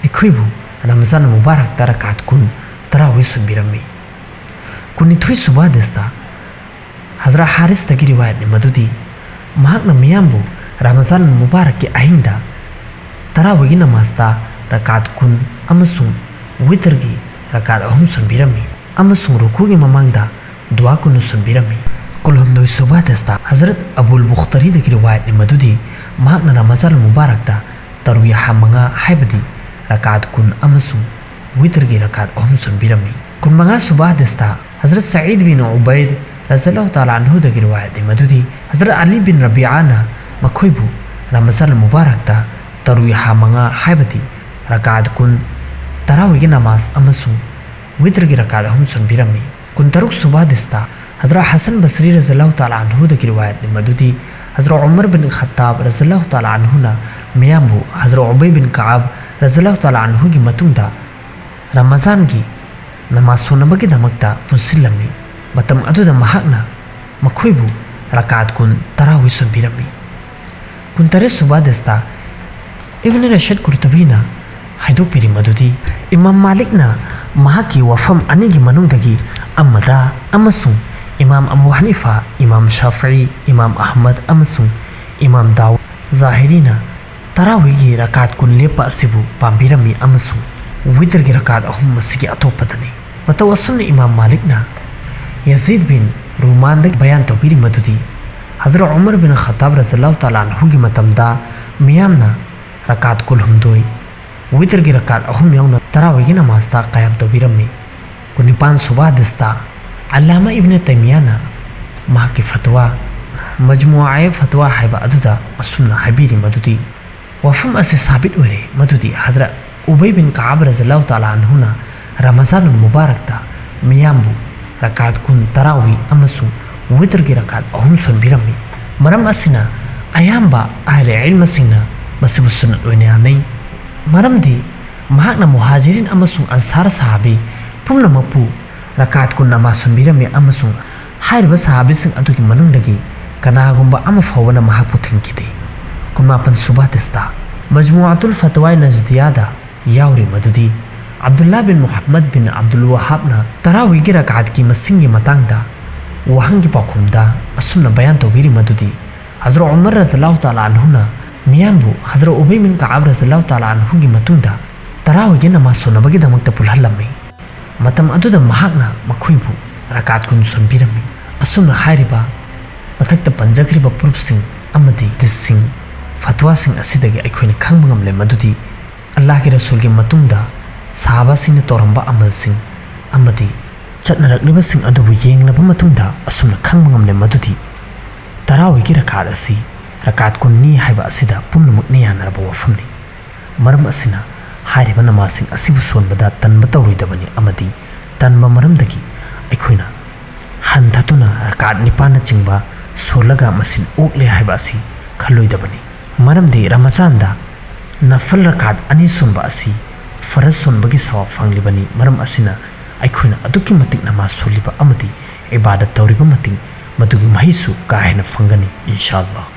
ꯑꯩꯈꯣꯏꯕꯨ ꯔꯃꯖꯥꯟ ꯃꯨꯕꯥꯔꯛꯇ ꯔꯀꯥꯠ ꯀꯨꯟ ꯇꯔꯥꯋꯤ ꯁꯣꯟꯕꯤꯔꯝꯃꯤ꯫ ꯀꯨꯟꯅꯤꯊꯣꯏ ꯁꯨꯕ ꯍꯗꯤꯁꯇ ꯍꯖꯔꯠ ꯍꯥꯔꯤꯁꯇꯒꯤ ꯔꯤꯋꯥꯌꯠꯅꯤ ꯃꯗꯨꯗꯤ ꯃꯍꯥꯛꯅ ꯃꯤꯌꯥꯝꯕꯨ ꯔꯃꯖꯥꯟ ꯃꯨꯕꯥꯔꯛꯀꯤ ꯑꯍꯤꯡꯗ ꯇꯔꯥꯋꯤꯒꯤ ꯅꯃꯥꯖꯇ ꯔꯀꯥꯠ ꯀꯨꯟ ꯑꯃꯁꯨꯡ ꯋꯤꯇꯔꯒꯤ ꯔꯀꯥꯠ ꯑꯍꯨꯝ ꯁꯣꯟꯕꯤꯔꯝꯃꯤ ꯑꯃꯁꯨꯡ ꯔꯨꯀꯨꯒꯤ ꯃꯃꯥꯡꯗ ꯗꯨꯋꯥ ꯀꯨꯟ ꯁꯣꯟꯕꯤꯔꯝꯃꯤ꯫ ꯀꯨꯟꯍꯨꯝꯗꯣꯏ ꯁꯨꯕ ꯍꯗꯤꯁꯇ ꯍꯖꯔꯠ ꯑꯕꯨꯜ ꯕꯨꯈꯇꯔꯤꯗꯒꯤ ꯔꯤꯋꯥꯌꯠꯅꯤ ꯃꯗꯨꯗꯤ ꯃꯍꯥꯛꯅ ꯔꯃꯖꯥꯟ ꯃꯨꯕꯥꯔꯛꯇ ꯇꯔꯋꯤꯍꯥ ꯃꯉꯥ ꯍꯥꯏꯕꯗꯤ ꯔꯀꯥꯠ ꯀꯨꯟ ꯑꯃꯁꯨꯡ ꯋꯤꯇꯔꯒꯤ ꯔꯀꯥꯠ ꯑꯍꯨꯝ ꯁꯣꯟꯕꯤꯔꯝꯃꯤ꯫ ꯀꯨꯟꯃꯉꯥ ꯁꯨꯕ ꯍꯗꯤꯁꯇ ꯍꯖꯔꯠ ꯁꯌꯤꯗ ꯕꯤꯟ ꯎꯕꯩꯗ ꯔꯖꯤꯌꯜꯂꯥꯍꯨ ꯇꯥꯂꯥ ꯑꯟꯍꯨꯗꯒꯤ ꯔꯤꯋꯥꯌꯠꯅꯤ ꯃꯗꯨꯗꯤ ꯍꯖꯔꯠ ꯑꯂꯤ ꯕꯤꯟ ꯔꯕꯤꯌꯥꯅ ꯃꯈꯣꯏꯕꯨ ꯔꯃꯖꯥꯟ ꯃꯨꯕꯥꯔꯛꯇ ꯇꯔꯋꯤꯍꯥ ꯃꯉꯥ ꯍꯥꯏꯕꯗꯤ ꯔꯀꯥꯠ ꯀꯨꯟ ꯇꯔꯥꯋꯤꯒꯤ ꯅꯃꯥꯖ ꯑꯃꯁꯨꯡ ꯋꯤꯇꯔꯒꯤ ꯔꯀꯥꯠ ꯑꯍꯨꯝ ꯁꯣꯟꯕꯤꯔꯝꯃꯤ꯫ ꯀꯨꯟꯇꯔꯨꯛ ꯁꯨꯕ ꯍꯗꯤꯁꯇ ꯍꯖꯔꯠ ꯍꯁꯟ ꯕꯁꯔꯤ ꯔꯖꯤꯌꯜꯂꯥꯍꯨ ꯇꯥꯂꯥ ꯑꯟꯍꯨꯗꯒꯤ ꯔꯤꯋꯥꯌꯠꯅꯤ ꯃꯗꯨꯗꯤ ꯍꯖꯔꯠ ꯎꯃꯔ ꯕꯤꯟ ꯈꯠꯇꯥꯕ ꯔꯖꯤꯌꯜꯂꯥꯍꯨ ꯇꯥꯂꯥ ꯑꯟꯍꯨꯅ ꯃꯤꯌꯥꯝꯕꯨ ꯍꯖꯔꯠ ꯎꯕꯩ ꯕꯤꯟ ꯀꯥꯕ ꯔꯖꯤꯌꯜꯂꯥꯍꯨ ꯇꯥꯂꯥ ꯑꯟꯍꯨꯒꯤ ꯃꯇꯨꯡꯗ ꯔꯃꯖꯥꯟꯒꯤ ꯅꯃꯥꯖ ꯁꯣꯟꯅꯕꯒꯤꯗꯃꯛꯇ ꯄꯨꯟꯁꯤꯜꯂꯝꯃꯤ꯫ ꯃꯇꯝ ꯑꯗꯨꯗ ꯃꯍꯥꯛꯅ ꯃꯈꯣꯏꯕꯨ ꯔꯀꯥꯠ ꯀꯨꯟ ꯇꯔꯥꯋꯤ ꯁꯣꯟꯕꯤꯔꯝꯃꯤ꯫ ꯀꯨꯟꯇꯔꯦꯠ ꯁꯨꯕ ꯍꯗꯤꯁꯇ ꯏꯕꯅ ꯔꯁꯤꯗ ꯀꯨꯔꯇꯨꯕꯤꯅ ꯍꯥꯏꯗꯣꯛꯄꯤꯔꯤ ꯃꯗꯨꯗꯤ ꯏꯃꯥꯝ ꯃꯥꯂꯤꯛꯅ ꯃꯍꯥꯛꯀꯤ ꯋꯥꯐꯝ ꯑꯅꯤꯒꯤ ꯃꯅꯨꯡꯗꯒꯤ ꯑꯃꯗ ꯑꯃꯁꯨꯡ ꯏꯃꯥꯝ ꯑꯕꯨ ꯍꯅꯤꯐꯥ, ꯏꯃꯥꯝ ꯁꯥꯐꯤ, ꯏꯃꯥꯝ ꯑꯍꯃꯗ ꯑꯃꯁꯨꯡ ꯏꯃꯥꯝ ꯗꯥꯎꯗ ꯖꯥꯍꯤꯔꯤꯅ ꯇꯔꯥꯋꯤꯒꯤ ꯔꯀꯥꯠ ꯀꯨꯟ ꯂꯦꯞꯄ ꯑꯁꯤꯕꯨ ꯄꯥꯝꯕꯤꯔꯝꯃꯤ ꯑꯃꯁꯨꯡ ꯋꯤꯇꯔꯒꯤ ꯔꯀꯥꯠ ꯑꯍꯨꯝ ꯃꯁꯤꯒꯤ ꯑꯇꯣꯞꯄꯗꯅꯤ꯫ ꯃꯇꯧ ꯑꯁꯨꯝꯅ ꯏꯃꯥꯝ ꯃꯥꯂꯤꯛꯅ ꯌꯥꯖꯤꯗ ꯕꯤꯟ ꯔꯨꯃꯥꯟꯗ ꯕꯌꯥꯟ ꯇꯧꯕꯤꯔꯤ ꯃꯗꯨꯗꯤ ꯍꯖꯔꯠ ꯎꯃꯔ ꯕꯤꯟ ꯈꯠꯇꯥꯕ ꯔꯖꯤꯌꯜꯂꯥꯍꯨ ꯇꯥꯂꯥ ꯑꯟꯍꯨꯒꯤ ꯃꯇꯝꯗ ꯃꯤꯌꯥꯝꯅ ꯔꯀꯥꯠ ꯀꯨꯟꯍꯨꯝꯗꯣꯏ, ꯋꯤꯇꯔꯒꯤ ꯔꯀꯥꯠ ꯑꯍꯨꯝ ꯌꯥꯎꯅ ꯇꯔꯥꯋꯥꯏꯒꯤ ꯅꯃꯥꯖꯇ ꯀꯌꯥꯝ ꯇꯧꯕꯤꯔꯝꯃꯤ꯫ ꯀꯨꯟꯅꯤꯄꯥꯟ ꯁꯨꯕ ꯍꯗꯤꯁꯇ ꯑꯜꯂꯥꯃꯥ ꯏꯕꯅ ꯇꯩꯃꯤꯌꯥꯅ ꯃꯍꯥꯛꯀꯤ ꯐꯇꯋꯥ ꯃꯖꯃꯨꯑꯥ ꯐꯇꯋꯥ ꯍꯥꯏꯕ ꯑꯗꯨꯗ ꯑꯁꯨꯝꯅ ꯍꯥꯏꯕꯤꯔꯤ ꯃꯗꯨꯗꯤ, ꯋꯥꯐꯝ ꯑꯁꯤ ꯁꯥꯕꯤꯠ ꯑꯣꯏꯔꯦ ꯃꯗꯨꯗꯤ ꯍꯗ꯭ꯔꯠ ꯎꯕꯩ ꯕꯤꯟ ꯀꯥꯕ ꯔꯖꯜꯂꯥꯍꯨ ꯇꯥꯂꯥ ꯑꯟꯍꯨꯅ ꯔꯃꯖꯥꯅꯨꯜ ꯃꯨꯕꯥꯔꯛꯇ ꯃꯤꯌꯥꯝꯕꯨ ꯔꯀꯥꯠ ꯀꯨꯟ ꯇꯔꯥꯋꯤ ꯑꯃꯁꯨꯡ ꯋꯤꯇꯔꯒꯤ ꯔꯀꯥꯠ ꯑꯍꯨꯝ ꯁꯣꯟꯕꯤꯔꯝꯃꯤ꯫ ꯃꯔꯝ ꯑꯁꯤꯅ ꯑꯌꯥꯝꯕ ꯑꯍꯂꯦ ꯏꯜꯃꯁꯤꯡꯅ ꯃꯁꯤꯕꯨ ꯁꯨꯟꯅꯠ ꯑꯣꯏꯅ ꯌꯥꯅꯩ꯫ ꯃꯔꯝꯗꯤ ꯃꯍꯥꯛꯅ ꯃꯨꯍꯥꯖꯤꯔꯤꯟ ꯑꯃꯁꯨꯡ ꯑꯟꯁꯥꯔ ꯁꯍꯥꯕꯤ ꯄꯨꯝꯅꯃꯛꯄꯨ ꯔꯀꯥꯠ ꯀꯨꯟ ꯅꯃꯥꯖ ꯁꯣꯟꯕꯤꯔꯝꯃꯤ ꯑꯃꯁꯨꯡ ꯍꯥꯏꯔꯤꯕ ꯁꯍꯥꯕꯤꯁꯤꯡ ꯑꯗꯨꯒꯤ ꯃꯅꯨꯡꯗꯒꯤ ꯀꯅꯥꯒꯨꯝꯕ ꯑꯃ ꯐꯥꯎꯕꯅ ꯃꯍꯥꯛꯄꯨ ꯊꯤꯡꯈꯤꯗꯦ꯫ ꯀꯨꯟꯃꯥꯄꯟ ꯁꯨꯕ ꯍꯗꯤꯁꯇ ꯃꯖꯃꯨꯑꯥꯇꯨꯜ ꯐꯇꯋꯥꯏ ꯅꯖꯗꯤꯌꯥꯗ ꯌꯥꯎꯔꯤ ꯃꯗꯨꯗꯤ ꯑꯕꯗꯨꯜꯂꯥ ꯕꯤꯟ ꯃꯨꯍꯝꯃꯗ ꯕꯤꯟ ꯑꯕꯗꯨꯜ ꯋꯥꯍꯥꯕꯅ ꯇꯔꯥꯋꯤꯒꯤ ꯔꯀꯥꯠꯀꯤ ꯃꯁꯤꯡꯒꯤ ꯃꯇꯥꯡꯗ ꯋꯥꯍꯪꯒꯤ ꯄꯥꯎꯈꯨꯝꯗ ꯑꯁꯨꯝꯅ ꯕꯌꯥꯟ ꯇꯧꯕꯤꯔꯤ ꯃꯗꯨꯗꯤ, ꯍꯖꯔꯠ ꯎꯃꯔ ꯔꯖꯜꯂꯥꯍꯨ ꯇꯥꯂꯥ ꯑꯟꯍꯨꯅ ꯃꯤꯌꯥꯝꯕꯨ ꯍꯖꯔꯠ ꯎꯕꯩ ꯕꯤꯟ ꯀꯥꯕ ꯔꯖꯜꯂꯥꯍꯨ ꯇꯥꯂꯥ ꯑꯟꯍꯨꯒꯤ ꯃꯇꯨꯡꯗ ꯇꯔꯥꯋꯤꯒꯤ ꯅꯃꯥꯖ ꯁꯣꯟꯅꯕꯒꯤꯗꯃꯛꯇ ꯄꯨꯜꯍꯜꯂꯝꯃꯤ꯫ ꯃꯇꯝ ꯑꯗꯨꯗ ꯃꯍꯥꯛꯅ ꯃꯈꯣꯏꯕꯨ ꯔꯀꯥꯠ ꯀꯨꯟ ꯁꯣꯟꯕꯤꯔꯝꯃꯤ꯫ ꯑꯁꯨꯝꯅ ꯍꯥꯏꯔꯤꯕ ꯃꯊꯛꯇ ꯄꯟꯖꯈ꯭ꯔꯤꯕ ꯄ꯭ꯔꯨꯐꯁꯤꯡ ꯑꯃꯗꯤ ꯍꯗꯤꯁꯁꯤꯡ, ꯐꯇꯋꯥꯁꯤꯡ ꯑꯁꯤꯗꯒꯤ ꯑꯩꯈꯣꯏꯅ ꯈꯪꯕ ꯉꯝꯂꯦ ꯃꯗꯨꯗꯤ ꯑꯜꯂꯥꯍꯒꯤ ꯔꯁꯨꯜꯒꯤ ꯃꯇꯨꯡꯗ ꯁꯍꯥꯕꯥꯁꯤꯡꯅ ꯇꯧꯔꯝꯕ ꯑꯃꯜꯁꯤꯡ ꯑꯃꯗꯤ ꯆꯠꯅꯔꯛꯂꯤꯕꯁꯤꯡ ꯑꯗꯨꯕꯨ ꯌꯦꯡꯂꯕ ꯃꯇꯨꯡꯗ ꯑꯁꯨꯝꯅ ꯈꯪꯕ ꯉꯝꯂꯦ ꯃꯗꯨꯗꯤ ꯇꯔꯥꯋꯤꯒꯤ ꯔꯀꯥꯠ ꯑꯁꯤ ꯔꯀꯥꯠ ꯀꯨꯟꯅꯤ ꯍꯥꯏꯕ ꯑꯁꯤꯗ ꯄꯨꯝꯅꯃꯛꯅ ꯌꯥꯅꯔꯕ ꯋꯥꯐꯝꯅꯤ꯫ ꯃꯔꯝ ꯑꯁꯤꯅ ꯍꯥꯏꯔꯤꯕ ꯅꯃꯥꯖꯁꯤꯡ ꯑꯁꯤꯕꯨ ꯁꯣꯟꯕꯗ ꯇꯟꯕ ꯇꯧꯔꯣꯏꯗꯕꯅꯤ ꯑꯃꯗꯤ ꯇꯟꯕ ꯃꯔꯝꯗꯒꯤ ꯑꯩꯈꯣꯏꯅ ꯍꯟꯊꯗꯨꯅ ꯔꯀꯥꯠ ꯅꯤꯄꯥꯟꯅꯆꯤꯡꯕ ꯁꯣꯜꯂꯒ ꯃꯁꯤꯡ ꯑꯣꯛꯂꯦ ꯍꯥꯏꯕ ꯑꯁꯤ ꯈꯜꯂꯣꯏꯗꯕꯅꯤ꯫ ꯃꯔꯝꯗꯤ ꯔꯃꯖꯥꯟꯗ ꯅꯐꯜ ꯔꯀꯥꯠ ꯑꯅꯤ ꯁꯣꯟꯕ ꯑꯁꯤ ꯐꯔꯖ ꯁꯣꯟꯕꯒꯤ ꯁꯋꯥꯕ ꯐꯪꯂꯤꯕꯅꯤ꯫ ꯃꯔꯝ ꯑꯁꯤꯅ ꯑꯩꯈꯣꯏꯅ ꯑꯗꯨꯛꯀꯤ ꯃꯇꯤꯛ ꯅꯃꯥꯖ ꯁꯣꯜꯂꯤꯕ ꯑꯃꯗꯤ ꯏꯕꯥꯗꯠ ꯇꯧꯔꯤꯕ ꯃꯇꯤꯛ ꯃꯗꯨꯒꯤ ꯃꯍꯩꯁꯨ ꯀꯥ ꯍꯦꯟꯅ ꯐꯪꯒꯅꯤ, ꯏꯟꯁꯥ ꯑꯜꯂꯥꯍ꯫